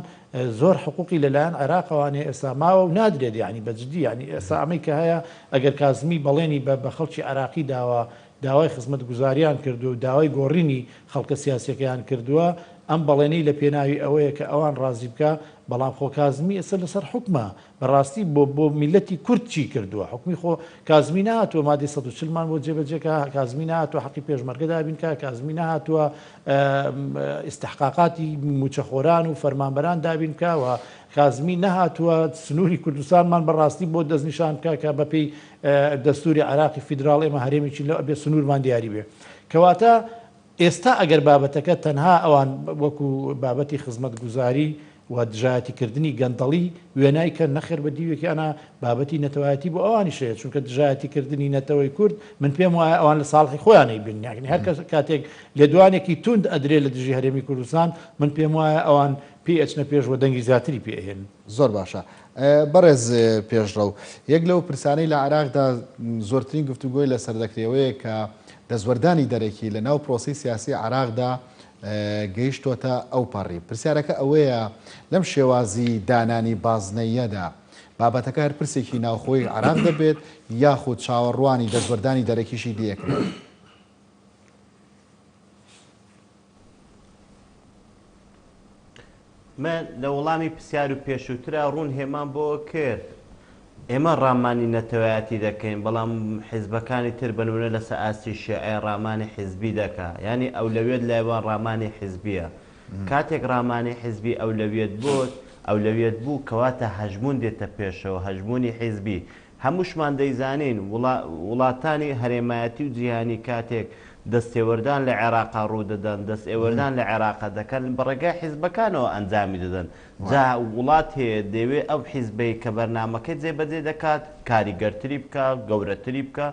زۆر حقوقی لەلایەن عێراقەوانێ ئێستا ماوە و نادرێت یانی بە جدی یانی ئێستا ئەمەی کە هەیە ئەگەر کازمی بەڵێنی بە بە خەڵکی عێراقی داوە داوای خزمەتگوزاریان کردووە و داوای گۆڕینی خەڵکە سیاسیەکەیان کردووە ئەم بەڵێنەی لە پێناوی ئەوەیە کە ئەوان ڕازی بکا بەڵام خۆ کازمی ئێستا لەسەر حوکمە بەڕاستی بۆ بۆ میللەتی کورد چی کردووە حوکمی خۆ کازمی نەهاتووە مادەی 140 مان بۆ جێبەجێ کا کازمی نەهاتووە حەقی پێشمەرگە دابین کا کازمی نەهاتووە ئیستحقاقاتی مووچەخۆران و فەرمانبەران دابین بکا و کازمی نەهاتووە سنووری کوردستانمان بەڕاستی بۆ دەستنیشان بکا کە بەپێی دەستوری عێراقی فیدراڵ ئێمە هەرێمێکی لە ئەبێ سنوورمان دیاری بێ کەواتە ئێستا ئەگەر بابەتەکە تەنها ئەوان وەکو بابەتی خزمەتگوزاری و دژایەتی کردنی گەندەڵی وێنای کەن، نەخێر بە دیوێکی ئەنا بابەتی نەتەوایەتی بۆ ئەوانیش هەیە، چونکە دژایەتی کردنی نەتەوەی کورد من پێم وایە ئەوان لە ساڵحی خۆیان ئەیبینن، یانی هەر کەس کاتێک لێدوانێکی توند ئەدرێ لە دژی هەرێمی کوردستان من پێم وایە ئەوان پێی ئەچنە پێش و دەنگی زیاتری پێ ئەهێنن. زۆر باشە بەڕێز پێشڕەو، یەک لەو پرسانەی لە عێراقدا زۆرترین گفتوگۆی لەسەر دەکرێت ئەوەیە کە دەستوەردانی دەرەکی لە ناو پرۆسەی سیاسی عێراقدا گەیشتۆتە ئەوپەڕی. پرسیارەکە ئەوەیە لەم شێوازی دانانی بازنەییەدا بابەتەکە هەر پرسێکی ناوخۆی عێراق دەبێت یاخود چاوەڕوانی دەستوەردانی دەرەکیشی لێکرێت؟ من لە وەڵامی پرسیار و پێشووترا ڕوون هێمام بۆ کرد. ئێمە ڕامانی نەتەوایەتی دەکەین، بەڵام حیزبەکانی تر بە نموونە لەسەر ئاستی شیعە ڕامانی حیزبی دەکا. یانی ئەولەویەت لای وان ڕامانی حیزبییە. کاتێک ڕامانی حیزبی ئەولەویەت بۆت، ئەولەویەت بوو، کەواتە هەژموون دێتە پێشەوە، هەژموونی حیزبی. هەمووشمان دەیزانین وڵاتانی هەرێمایەتی و جیهانی کاتێک دەستێوەردان لە عێراقا ڕوودەدەن، دەستێوەردان لە عێراقا دەکەن، بە ڕێگای حیزبەکانەوە ئەنجامی دەدەن. جا وڵات هەیە دەیەوێت ئەو حیزبەی کە بەرنامەکەی جێبەجێ دەکات کاریگەرتری بکا، گەورەتری بکا،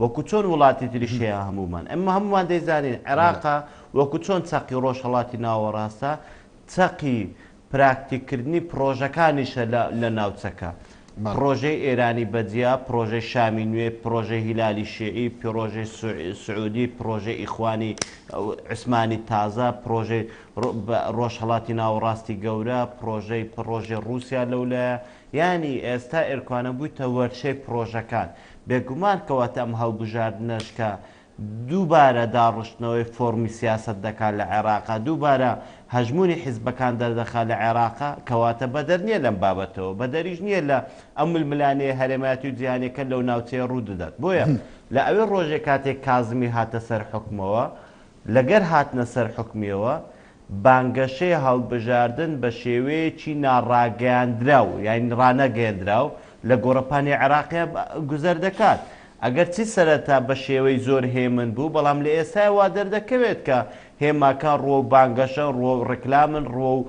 وەکو چۆن وڵاتی تریش هەیە هەموومان ئێمە هەموومان دەیزانین عێراقا وەکو چۆن چەقی ڕۆژهەڵاتی ناوەڕاستە چەقی پراکتیککردنی پڕۆژەکانیشە لە ناوچەکە. پڕۆژەی ئێرانی بە جیا، پڕۆژەی شامی نوێ، پڕۆژەی هیلالی شیعی، پڕۆژەی سعودی، پڕۆژەی ئیخوانی عوسمانی تازە، پڕۆژەی ڕۆژهەڵاتی ناوەڕاستی گەورە، پڕۆژەی پڕۆژەی ڕووسیا لەولایە. یانی ئێستا ئێرکوانە بوویتە وەرشەی پڕۆژەکان. بێگومان کەواتە ئەم هەڵبژاردنەش کە دووبارە داڕشتنەوەی فۆڕمی سیاسەت دەکات لە عێراقا، دووبارە هەژموونی حیزبەکان دەردەخات لە عێراقا، کەواتە بەدەر نییە لەم بابەتەوە، بەدەریش نییە لە ئەو ململانێیە هەرێمایەتی و جیهانییەکە لەو ناوچەیە ڕوو دەدات. بۆیە لە ئەوێ ڕۆژێ کاتێک کازمی هاتە سەر حوکمەوە، لەگەر هاتنە سەر حوکمیەوە، بانگەشەی هەڵبژاردن بە شێوەیەکی ناڕاگەیاندراو یان ڕانەگەیەندراو لە گۆڕەپانی عێراقیا گوزەر دەکات. ئەگەرچی سەرەتا بە شێوەی زۆر هێمن بوو، بەڵام لە ئێستایا وا دەردەکەوێت کە هێماکان ڕووەو بانگەشەن، ڕووەو ڕیکلامن، ڕووەو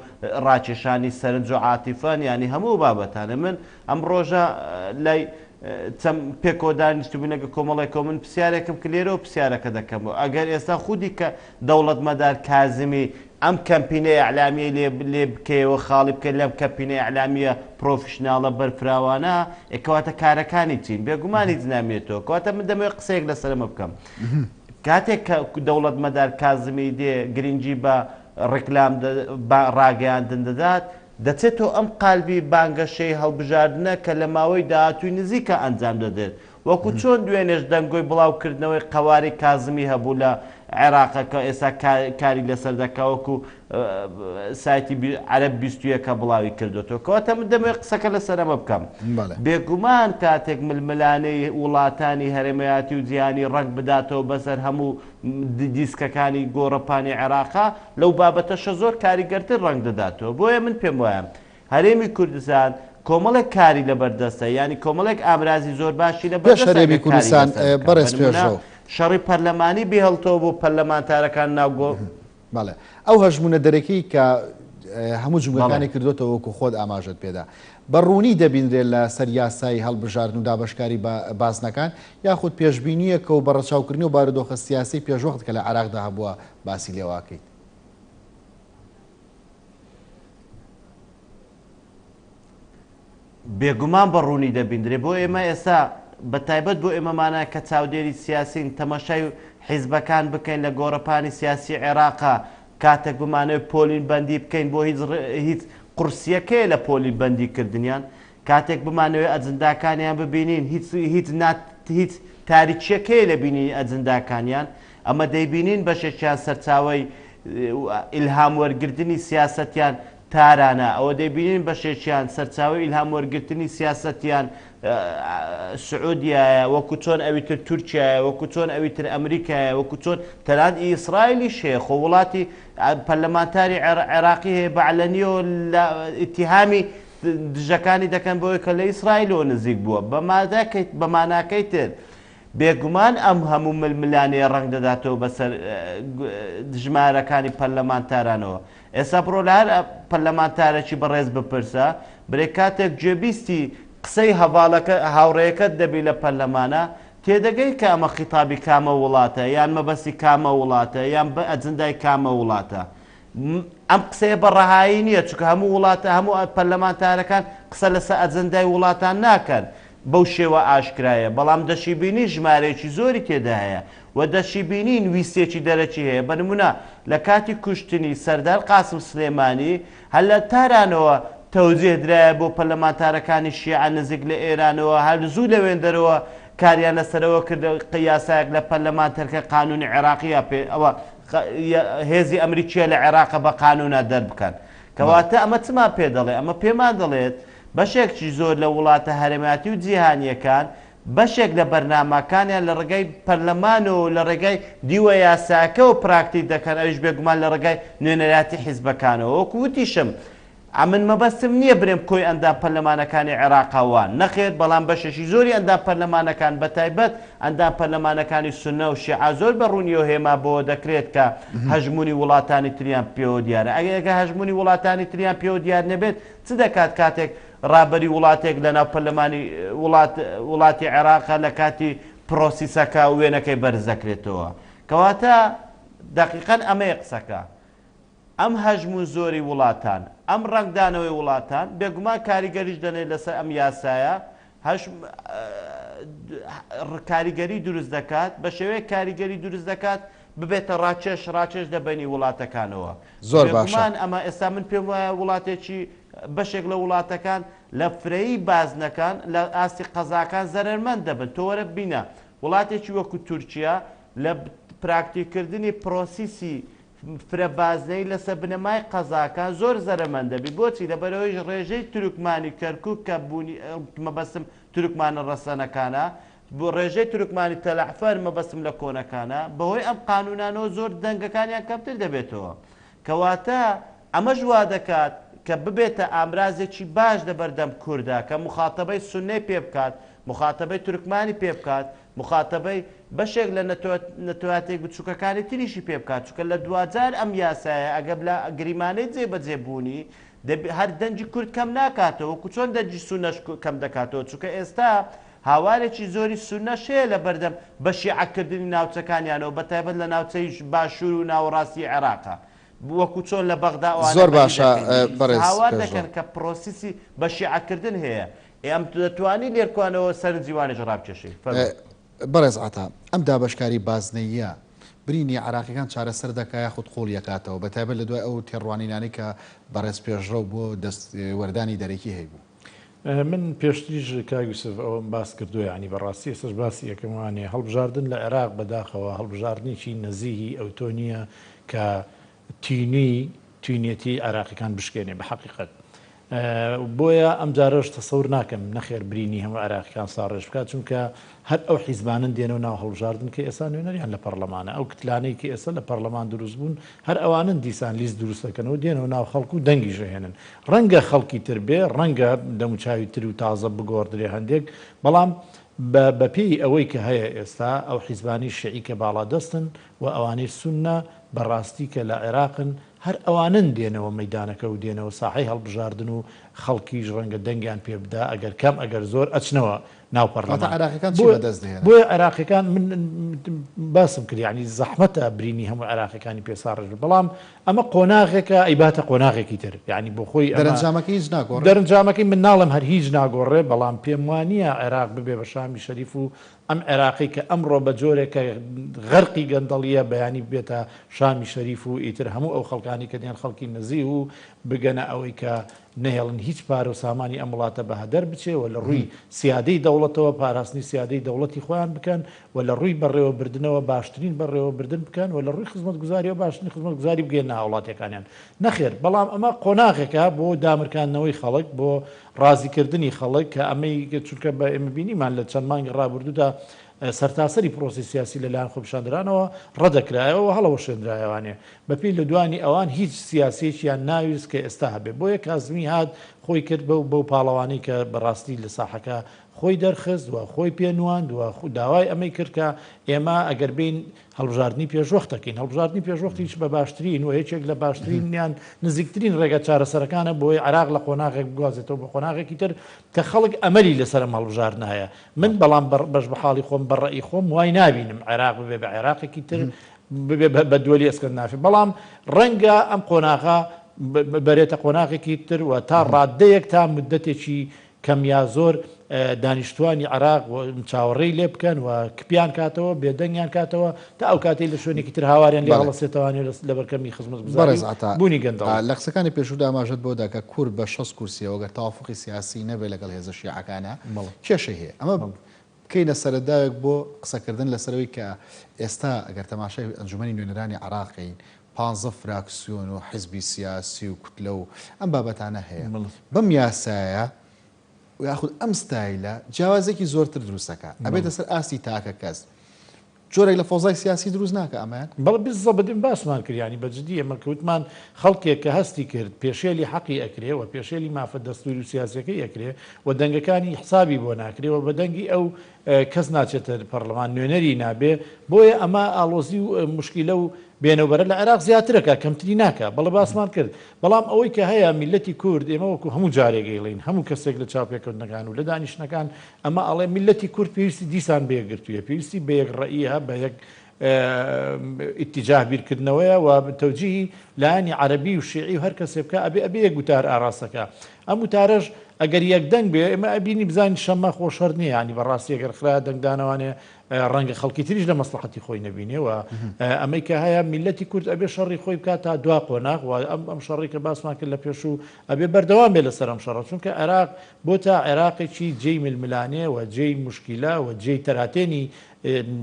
ڕاکێشانی سەرنج و عاتیفەن، یانی هەموو ئەو بابەتانە. من ئەم ڕۆژە لای چەند پێکەوە دانیشتبووین لەگەڵ کۆمەڵێکەوە، من پرسیارێکم کرد، لێرەوە پرسیارەکە دەکەمەوە، ئەگەر ئێستا خودی کە دەوڵەتمەدار کازمی ئەم کەمپینە ئیعلامیەی لێ لێ بکەیەوە خاڵی بکەی لەم کەمپینە ئیعلامیە پرۆفیشناڵە بەرفراوانە، ئێ کەواتە کارەکانی چین؟ بێگومان هیچ نامێنێتەوە. کەواتە من دەمەوێت قسەیەک لەسەر ئەمە بکەم. کاتێک کە دەوڵەتمەدار کازمی دێ گرنگی بە ڕیکلام بە ڕاگەیاندن دەدات، دەچێتەوە ئەم قالبی بانگەشەی هەڵبژاردنە کە لە ماوەی داهاتووی نزیکا ئەنجام دەدرێت. وەکو چۆن دوێنێش دەنگۆی بڵاوکردنەوەی قەوارەی کازمی هەبوو لە عێراق کە ئێستا کاری لەسەر دەکا وەکو سایتی عەرەب 21 کە بڵاوی کردوێتەوە. کەواتە من دەمەوێت قسەکە لەسەر ئەمە بکەم. بێگومان کاتێک ململانێی وڵاتانی هەرێمایەتی و جیهانی ڕەنگ بداتەوە بەسەر هەموو دیسکەکانی گۆڕەپانی عێراقا لەو بابەتەشە زۆر کاریگەرتر ڕەنگ دەداتەوە. بۆیە من پێم وایە هەرێمی کوردستان کۆمەڵێک کاری لەبەردەستە، یانی کۆمەڵێک ئامرازی زۆر باشی پێش لەبەردەستە هەرێمی ئەگەر کاری کوردستان لەسەر بکا. بە بەڕێز نموونە پێشڕەو. شەڕی پەرلەمانی بهێڵتەوە بۆ پەرلەمانتارەکان ناو گۆ. بەڵێ. ئەو هەژموونە دەرەکیی کە هەموو بەڵێ. جومگەکانی کردۆتەوە وەکو خۆت ئاماژەت پێدا. بە ڕوونی دەبینرێت لە سەر یاسای هەڵبژاردن و دابەشکاری بازنەکان یاخود پێشبینییەکە و بە ڕەچاوکردنی ئەو بارودۆخە سیاسیەی پێشوەخت کە لە عێراقدا هەبووە باسی لێوەئەکەیت؟ بێگومان بە ڕوونی دەبیندرێ. بۆ ئێمە ئێستا بە تایبەت بۆ ئێمەمانە کە چاودێری سیاسین تەمەشای حیزبەکان بکەین لە گۆڕەپانی سیاسی عێراقا کاتێک بمانەوێت پۆلین بەندی بکەین بۆ هیچ هیچ قورسیەکەیە لە پۆلین بەندی کردنیان کاتێک بمانەوێت ئەجنداکانیان ببینین هیچ هیچ هیچ تاریکیەکەیە لە بینینی ئەجنداکانیان ئەمە دەیبینین بەشێکیان سەرچاوەی ئیلهام وەرگرتنی سیاسەتیان تارانە، ئەوە دەیبینین بەشێکیان سەرچاوەی ئیلهام وەرگرتنی سیاسەتیان سعودیایە، وەکو چۆن ئەوی تر تورکیایە، وەکو چۆن ئەوی تر ئەمریکایە، وەکو چۆن تەنانەت ئیسرائیلیش هەیە، خۆ وڵاتی پەرلەمانتاری عێراقی هەیە بە عەلەنیەوە لە ئیتیهامی دژەکانی دەکەن بەوەی کە لە ئیسرائیلەوە نزیک بووە، بە ماناکەی تر بێگومان ئەم هەموو ململانێیە ڕەنگ دەداتەوە بەسەر ژمارەکانی پەرلەمانتارانەوە. ئێستا بڕۆ لە هەر پەرلەمانتارێکی بەڕێز بپرسە، برێ کاتێک گوێبیستی قسەی هەڤاڵەکە هاوڕێیەکەت دەبی لە پەرلەمانا، تێدەگەی کە ئەمە خیتابی کامە وڵاتە یان مەبەستی کامە وڵاتە یان ئەجندای کامە وڵاتە. ئەم قسەیە بە ڕەهایی نییە، چونکە هەموو وڵاتە هەموو پەرلەمانتارەکان قسە لەسەر ئەجندای وڵاتان ناکەن بەو شێوە ئاشکرایە، بەڵام دەشیبینین ژمارەیەکی زۆری تێدا هەیە و دەشیبینین ویستێکی دەرەکی هەیە، بە نموونە لە کاتی کوشتنی سەردار قاسم سلێمانی هەر لە تارانەوە تەوجیه درایە بۆ پەرلەمانتارەکانی شیعە نزیک لە ئێرانەوە هەر زوو لەوێندەرەوە کاریان لەسەرەوە کرد یاسایەک لە پەرلەمان تەرکە قانونی عێراقیە پێ ئەوە هێزی ئەمریکیە لە عێراقە بە قانونا دەربکەن. کەواتە ئەمە چمان پێ دەڵێ؟ ئەمە پێمان دەڵێت بەشێکی زۆر لە وڵاتە هەرێمایەتی و جیهانیەکان بەشێک لە بەرنامەکانیان لە ڕێگای پەرلەمانەوە و لە ڕێگای دیوە یاساکەوە پراکتیک دەکەن ئەویش بێگومان لە ڕێگای نوێنەرایەتی حیزبەکانەوە وەکو وتیشم ئەمن مەبەستم نییە برێم کۆی ئەندام پەرلەمانەکانی عێراقا وان، نەخێر، بەڵام بەشێکی زۆری ئەندام پەرلەمانەکان بەتایبەت ئەندام پەرلەمانەکانی سوننە و شیعە زۆر بە ڕوونیەوە هێما بەوە دەکرێت کە هەژموونی وڵاتانی تریان پێوە دیارە. ئەگەر هەژموونی وڵاتانی تریان پێوە دیار نەبێت چ دەکات کاتێک ڕابەری وڵاتێک لەناو پەرلەمانی وڵات وڵاتی عێراقە لە کاتی پرۆسیسەکە وێنەکەی بەرز دەکرێتەوە؟ کەواتە دەقیقەن ئەمەیە قسەکە. ئەم هەژموون زۆری وڵاتان، ئەم ڕەنگدانەوەی وڵاتان، بێگومان کاریگەریش دەنێت لەسەر ئەم یاسایە، هەش کاریگەری دروست دەکات، بە شێوەیەک کاریگەری دروست دەکات ببێتە ڕاکێش، ڕاکێش لە بەینی وڵاتەکانەوە. زۆر باشە. بێگومان ئەمە ئێستا من پێم وایە وڵاتێکی بەشێک لە وڵاتەکان لە فرەیی بازنەکان لە ئاستی قەزاکان زەرەرمەند دەبن. تۆ وەرە ببینە وڵاتێکی وەکو تورکیا لە پراکتیککردنی پرۆسیسی فرە بازنەیی لەسەر بنەمای قەزاکان زۆر زەرەمەند دەبی بۆچی لەبەرئەوەی ڕێژەی تورکمانی کەرکوک کە بوونی مەبەستم تورکمانە ڕەسەنەکانە بۆ ڕێژەی تورکمانی تەلەعفەر مەبەستم لە کۆنەکانە بەهۆی ئەم قانونانەوە زۆر دەنگەکانیان کەمتر دەبێتەوە کەواتە ئەمەش وادەکات کە ببێتە ئامرازێکی باش لەبەردەم کوردا کە موخاتەبەی سوننەی پێ بکات موخاتەبەی تورکمانی پێ بکات موخاتەبەی بەشێک لە نەتەوەیاتێک بچوکەکانی تریشی پێ بکات، چونکە لە دواجار ئەم یاسایە ئەگەر لە گریمانەی جێبەجێ بوونی دەبی هەر دەنگی کورد کەم ناکاتەوە وەکو چۆن دەنگی سوننەش کەم دەکاتەوە، چونکە ئێستا هاوارێکی زۆری سوننەش هەیە لە بەردەم بە شیعە کردنی ناوچەکانیانەوە بە تایبەت لە ناوچەی باشوور و ناوەڕاستی عێراقا وەکو چۆن لە بەغدا ئەوانە زۆر بەدی باشە دەکەین بەڕێز هاوار پێشڕەو. دەکەن کە پرۆسیسی بە شیعە کردن هەیە ئێ ئەم دەتوانی لێرکوانەوە سەرنجی وانیش ڕابکێشی؟ فەرموو. بەڕێز عەتا، ئەم دابەشکاری بازنەییە برینی عێراقیەکان چارەسەر دەکا یاخود قوڵی ئەکاتەوە، بەتایبەت لە دوای ئەو تێڕوانینانەی کە بەڕێز پێشڕەو بۆ دەستوەردانی دەرەکی هەیبوو؟ من پێشتریش کاک یوسف ئەوەم باس کردووە یانی بەڕاستی ئێستاش باسی ئەکەم وانێ هەڵبژاردن لە عێراق بەداخەوە هەڵبژاردنێکی نەزیهی ئەوتۆ نییە کە تینووی تینوێتی عێراقیەکان بشکێنێ بە حەقیقەت بۆیە ئەمجارەش تەسەور ناکەم نەخێر برینی هەموو عێراقیەکان ساڕێژ بکات چونکە هەر ئەو حیزبانەن دێنەوە ناو هەڵبژاردن کە ئێستا نوێنەریان لە پەڕلەمانە ئەو کتلانەی کە ئێستا لە پەڕلەمان دروست بوون هەر ئەوانن دیسان لیست دروست دەکەنەوە دێنەوە ناو خەڵک و دەنگیش ئەهێنن ڕەنگە خەڵکی تر بێ ڕەنگە دەموچاوی تر و تازە بگۆڕدرێ هەندێک بەڵام بە بەپێی ئەوەی کە هەیە ئێستا ئەو حیزبانەی شیعی کە باڵادەستن و ئەوانەی سوننە. بەڕاستی کە لە عێراقن هەر ئەوانەن دێنەوە مەیدانەکە و دێنەوە ساحەی هەڵبژاردن و خەڵکیش ڕەنگە دەنگیان پێ بدا ئەگەر کەم ئەگەر زۆر ئەچنەوە ناو واتە پەڕلەمان. عێراقیەکان چی بۆیە بەدەست دەهێنن؟ بۆیە عێراقیەکان من باسم کرد یانی زەحمەتە برینی هەموو عێراقیەکانی پێ ساڕێژ بێت بەڵام ئەمە قۆناغێکە ئەیباتە قۆناغێکی تر یانی بۆ خۆی ئەمە دەرەنجامەکەی هیچ ناگۆڕێ؟ دەرەنجامەکەی من ناڵێم هەر هیچ ناگۆڕێ بەڵام پێم وانیە عێراق ببێ بە شامی شەریف و ئەم عێراقەی کە ئەمڕۆ بە جۆرێک کە غەرقی گەندەڵییە بەیانی ببێتە شامی شەریف و ئیتر هەموو ئەو خەڵکانەی کە دێن خەڵکی نەزیه و بگەنە ئەوەی کە نەهێڵن هیچ پارە و سامانی ئەم وڵاتە بە هەدەر بچێ و لە ڕووی سیادەی دەوڵەتەوە پاراستنی سیادەی دەوڵەتی خۆیان بکەن و لە ڕووی بەڕێوەبردنەوە باشترین بەڕێوەبردن بکەن و لە ڕووی خزمەتگوزاریەوە باشترین خزمەتگوزاری بگەیەننە هاوڵاتیەکانیان. نەخێر، بەڵام ئەمە قۆناغێکە بۆ دامرکاندنەوەی خەڵک، بۆ ڕازیکردنی خەڵک کە ئەمەی چونکە بە ئێمە بینیمان لە چەند مانگی ڕابردوودا سەرتاسەری پرۆسەی سیاسی لەلایەن خۆپیشاندەرانەوە ڕەدەکرایەوە و هەڵەوەشێنرایەوانێ بەپێی لێدوانی ئەوان هیچ سیاسیەکیان ناویست کە ئێستا هەبێ بۆیە کازمی هات خۆی کرد بەو بەو پاڵەوانەی کە بەڕاستی لە ساحەکە خۆی دەرخست و خۆی پێ نواند و داوای ئەمەی کرد کە ئێمە ئەگەر بێین هەڵبژاردنی پێشوەخت دەکەین. هەڵبژاردنی پێشوەختیش بە باشترین و یەکێک لە باشترین یان نزیکترین ڕێگە چارەسەرەکانە بۆی عێراق لە قۆناغێک بگوازێتەوە بۆ قۆناغێکی تر کە خەڵک ئەمەلی لەسەر ئەم هەڵبژاردنە هەیە. من بەڵام بەش بە حاڵی خۆم بە ڕەئی خۆم وای نابینم عێراق ببێ بە عێراقێکی تر ببێ بە دوەلی ئەسکەندنافی. بەڵام ڕەنگە ئەم قۆناغە بەرێتە قۆناغێکی تر و تا ڕاددەیەک تا موددەتێکی کەم یا زۆر دانیشتوانی عێراق چاوەڕێی لێ بکەن و کپیان کاتەوە، بێدەنگیان کاتەوە تا ئەو کاتەی لە شوێنێکی تر هاواریان لێ هەڵەسێتەوانێ لەبەر کەمی خزمەتگوزاری بەڕێز و عەتا، بوونی گەندەڵی. لە قسەکانی پێشوودا ئاماژەت بەوە دا کە کورد بە 60 کورسییەوە گەر تەوافوقی سیاسی نەبێ لەگەڵ هێزە شیعەکانا کێشەی هەیە. ئەمە بکەینە سەرەداوێک بۆ قسەکردن لەسەر ئەوەی کە ئێستا ئەگەر تەماشای ئەنجومەنی نوێنەرانی عێراق کەین پانزە فراکسیۆن و حزبی سیاسی و کوتلە و ئەم بابەتانە هەیە. بەم یاسایە یاخود ئەم ستایلە جیاوازیەکی زۆرتر دروست دەکا. ئەبێتە سەر ئاستی تاکە کەس. جۆرێک لە فەوزای سیاسی دروست ناکا ئەمەیان؟ بەڵێ بالزبط ئێمە باسمان کرد یانی بە جدی ئێمە کە وتمان خەڵکێک کە هەستی کرد پێشێلی حەقی ئەکرێ و پێشێلی مافە دەستوری و سیاسیەکەی ئەکرێ و دەنگەکانی حسابی بۆ ناکرێ و بە دەنگی ئەو کەس ناچێتە پەڕلەمان نوێنەری نابێ بۆیە ئەمە ئاڵۆزی و موشکیلە و بێنەوبەرە لە عێراق زیاترەکا کەمتری ناکا بەڵێ باسمان کرد بەڵام ئەوەی کە هەیە میللەتی کورد ئێمە وەکو هەموو جارێک ئەیڵێین هەموو کەسێک لە چاوپێکەوتنەکان و لە دانیشتنەکان ئەمە ئەڵێ میللەتی کورد پێویستی دیسان بە یەکگرتوویە پێویستی بە یەک ڕەئیە بە یەک ئیتیجاه بیرکردنەوەیە و تەوجیهی لایەنی عەرەبی و شیعی و هەر کەسێ بکا ئەبێ ئەبێ یەک وتار ئاراستەکا ئەم وتارەش ئەگەر یەک دەنگ بێ ئێمە ئەبینی بزانین شەممە خۆ شەرت نییە یانی بەڕاستی ئەگەر خرایە دەنگدانەوانێ ڕەنگە خەڵکی تریش لە مەسڵەحەتی خۆی نەبینێ و ئەمەی کە هەیە میللەتی کورد ئەبێ شەڕی خۆی بکات تا دوا قۆناغ و ئەم ئەم شەڕی کە باسمان کرد لە پێشوو ئەبێ بەردەوام بێ لەسەر ئەم شەڕە چونکە عێراق بۆتە عێراقێکی جێی ململانێ و جێی موشکیلە و جێی تەراتێنی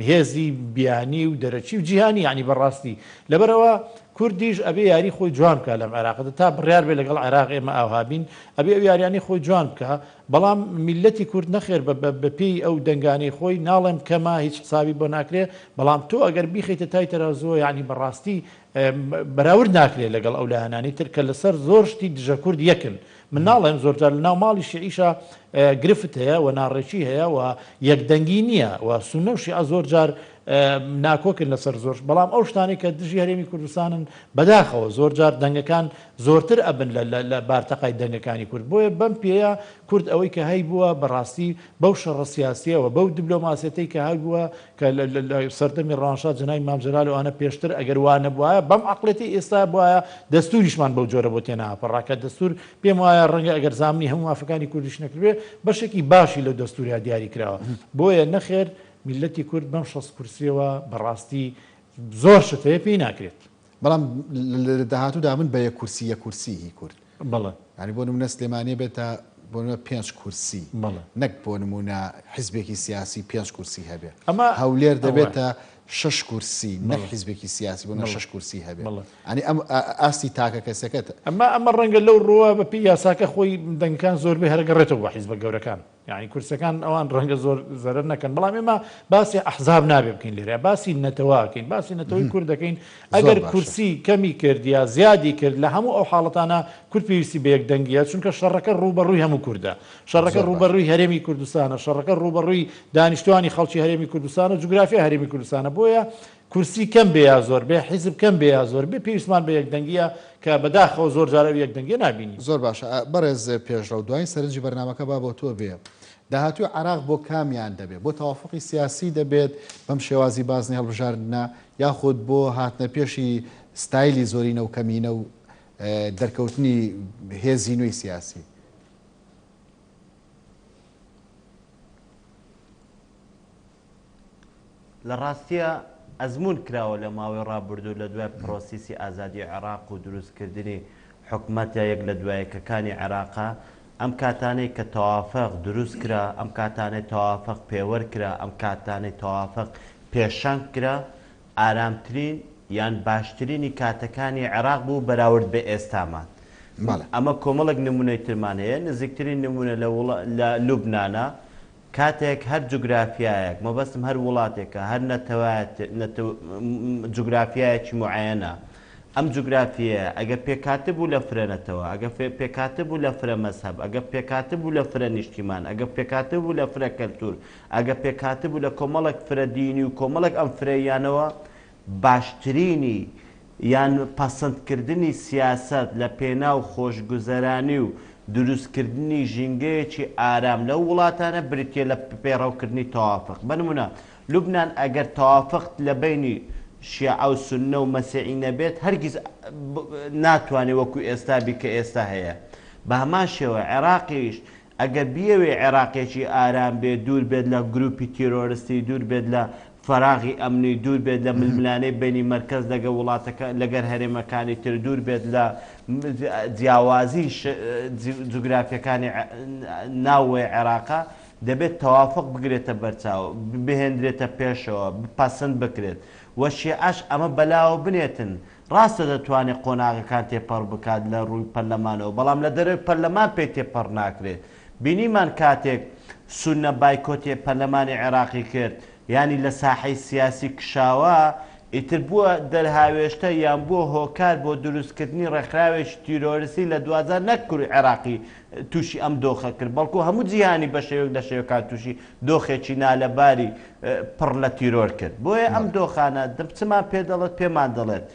هێزی بیانی و دەرەکی و جیهانی یانی بەڕاستی لەبەرئەوە کوردیش ئەبێ یاری خۆی جوان بکا لەم عێراقەدا تا بڕیار بێ لەگەڵ عێراق ئێمە ئاوها بین ئەبێ ئەو یاریانەی خۆی جوان بکا بەڵام میللەتی کورد نەخێر بە بە پێی ئەو دەنگانەی خۆی ناڵێم کەمە هیچ حسابی بۆ ناکرێ بەڵام تۆ ئەگەر بیخەیتە تای تەرازووە یانی بەڕاستی بەراورد ناکرێ لەگەڵ ئەو لایەنانەی تر کە لەسەر زۆر شتی دژە کورد یەکن من ناڵێم زۆر جار لەناو ماڵی شیعیشا گرفت هەیە و ناڕێکی هەیە و یەکدەنگی نییە و سوننە و شیعە زۆر جار ناکۆکن لەسەر زۆر بەڵام ئەو شتانەی کە دژی هەرێمی کوردستانن بەداخەوە زۆر جار دەنگەکان زۆرتر ئەبن لە بارتەقای دەنگەکانی کورد بۆیە بەم پێیە کورد ئەوەی کە هەیبووە بەڕاستی بەو شەڕە سیاسیەوە بەو دبلۆماسیەتەی کە هەبووە کە لە سەردەمی ڕەوانشاد جەنابی مام جەلال و ئەوانە پێشتر ئەگەر وا نەبوایە بەم عەقڵێتەی ئێستا بوایە دەستوریشمان بەو جۆرە بۆ تێناپەڕا کە دەستور پێم وایە ڕەنگە ئەگەر زامنی هەموو مافەکانی کوردیش نەکردبێ بەشێکی باشی لەو دەستوریا دیاری کراوە بۆیە نەخێر میللەتی کورد بەم 60 کورسیەوە بەڕاستی زۆر شت هەیە پێی ناکرێت. بەڵام لە داهاتوودا من بە یەک کورسی یەک کورسی هی کورد. بەڵێ. یانی بۆ نموونە سلێمانی بێتە بۆ نموونە پێنج کورسی. بەڵێ. نەک بۆ نموونە حیزبێکی سیاسی پێنج کورسی هەبێ. ئەمە هەولێر ئەوە. دەبێتە شەش کورسی نەک بەڵێ. حیزبێکی سیاسی بۆ نموونە بەڵێ. شەش کورسی هەبێ. بەڵێ. یانی ئەم ئاستی تاکە کەسەکەت. ئەمە ئەمە ڕەنگە لەو ڕووە بە پێی یاساکە خۆی دەنگەکان زۆربەی هەرەگەڕێتەوە بۆ حیزبە گەورەکان. یانی کورسەکان ئەوان ڕەنگە زۆر زەرەر نەکەن بەڵام ئێمە باسی ئەحزاب نابێ بکەین لێرە باسی نەتەوە ئەکەین باسی نەتەوەی کورد دەکەین ئەگەر کورسی کەمی کرد یا زیادی کرد لە هەموو ئەو حاڵەتانە کورد پێویستی بە یەک دەنگیە چونکە شەڕەکە ڕووبەڕووی هەموو کوردە شەڕەکە ڕووبەڕووی هەرێمی کوردستانە شەڕەکە ڕووبەڕووی دانیشتوانی خەڵکی هەرێمی کوردستانە جوگرافیا هەرێمی کوردستانە بۆیە کورسی کەم بێ یا زۆر بێ، حیزب کەم بێ یا زۆر بێ، پێویستمان بە یەکدەنگییە کە بەداخەوە زۆر جار ئەو یەکدەنگییە نابینین. زۆر باشە بەڕێز پێشڕەو، دوایین سەرنجی بەرنامەکە با بۆ تۆ بێ. داهاتووی عێراق بۆ کامیان دەبێت؟ بۆ تەوافوقی سیاسی دەبێت بەم شێوازی بازنەی هەڵبژاردنە یاخود بۆ هاتنە پێشی ستایلی زۆرینە و کەمینە و دەرکەوتنی هێزی نوێی سیاسی؟ لە ڕاستیا ئەزموون کراوە لە ماوەی ڕابردوو لە دوای پرۆسیسی ئازادی عێراق و دروستکردنی حکومەتە یەک لە دوایەکەکانی عێراقا ئەم کاتانەی کە تەوافق دروست کرا ئەم کاتانەی تەوافق پێوەر کرا ئەم کاتانەی تەوافق پێشەنگ کرا ئارامترین یان باشترینی کاتەکانی عێراق بوو بەراورد بە ئێستامان. ئەمە کۆمەڵێک نمونەی ترمان هەیە نزیکترین نمونە لە لوبنانە کاتێک هەر جوگرافیایەک، مەبەستم هەر وڵاتێکە، هەر نەتەوایەت، نەتەو، جوگرافیایەکی موعەیەنە، ئەم جوگرافیەیە ئەگەر پێکهاتبوو لە فرە نەتەوە، ئەگەر پێکهاتبوو لە فرە مەزهەب، ئەگەر پێکهاتبوو لە فرە نیشتیمان، ئەگەر پێکهاتبوو لە فرە کەلتوور، ئەگەر پێکهاتبوو لە کۆمەڵێک فرە دینی و کۆمەڵێک ئەم فرەییانەوە، باشترینی یان پەسندکردنی سیاسەت لە پێناو خۆشگوزەرانی و دروستکردنی ژینگەیەکی ئارام لەو وڵاتانە بریتییە لە پەیڕەوکردنی تەوافق. بە نموونە لوبنان ئەگەر تەوافق لە بەینی شیعە و سوننە و مەسیحی نەبێت هەرگیز ناتوانێت وەکو ئێستا بی کە ئێستا هەیە. بە هەمان شێوە عێراقیش ئەگەر بیەوێ عێراقێکی ئارام بێت، دوور بێت لە گروپی تیرۆرستی، دوور بێت لە فەراغی ئەمنی، دوور بێت لە ململانێی بەینی مەرکەز لەگەڵ وڵاتەکە لەگەر هەرێمەکانی تر، دوور بێت لە جیاوازی جوگرافیەکانی ناوەوەی عێراقا، دەبێت تەوافوق بگرێتە بەرچاو، بهێندرێتە پێشەوە، پەسند بکرێت و شیعەش ئەمە بەلاوە بنێتن ڕاستە دەتوانێت قۆناغەکان تێپەڕ بکات لە ڕووی پەرلەمانەوە، بەڵام لە دەرەوەی پەرلەمان پێی تێپەڕ ناکرێت. بینیمان کاتێک سوننە بایکۆتی پەرلەمانی عێراقی کرد، یانی لە ساحەی سیاسی کشاوە، ئیتر بووە دەرهاوێشتە یان بووە هۆکار بۆ دروستکردنی ڕێکخراوێکی تیرۆرستی لە دواجار نەک کورد عێراقی تووشی ئەم دۆخە کرد، بەڵکو هەموو جیهانی بە شێوەیەک لە شێوەکان تووشی دۆخێکی نالەباری پڕ لە تیرۆر کرد. بۆیە ئەم دۆخانە چمان پێ دەڵێت؟ پێمان دەڵێت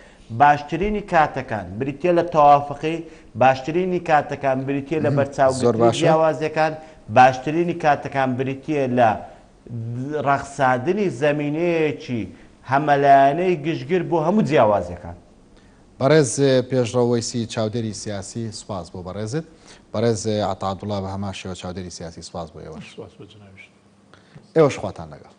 باشترینی کاتەکان بریتییە لە تەوافقی، باشترینی کاتەکان بریتییە لە بەرچاوگرتنی جیاوازییەکان، باشترینی کاتەکان بریتییە لە ڕەخساندنی زەمینەیەکی هەمەلایەنەی گشتگر بۆ هەموو جیاوازییەکان. بەڕێز پێشڕەو وەیسی چاودێری سیاسی سوپاس بۆ بەڕێزت. بەڕێز عەتا عەبدوڵا بە هەمان شێوە چاودێری سیاسی سوپاس بۆ ئێوەش. سوپاس بۆ جەنابیشت. ئێوەش خواتان لەگەڵ.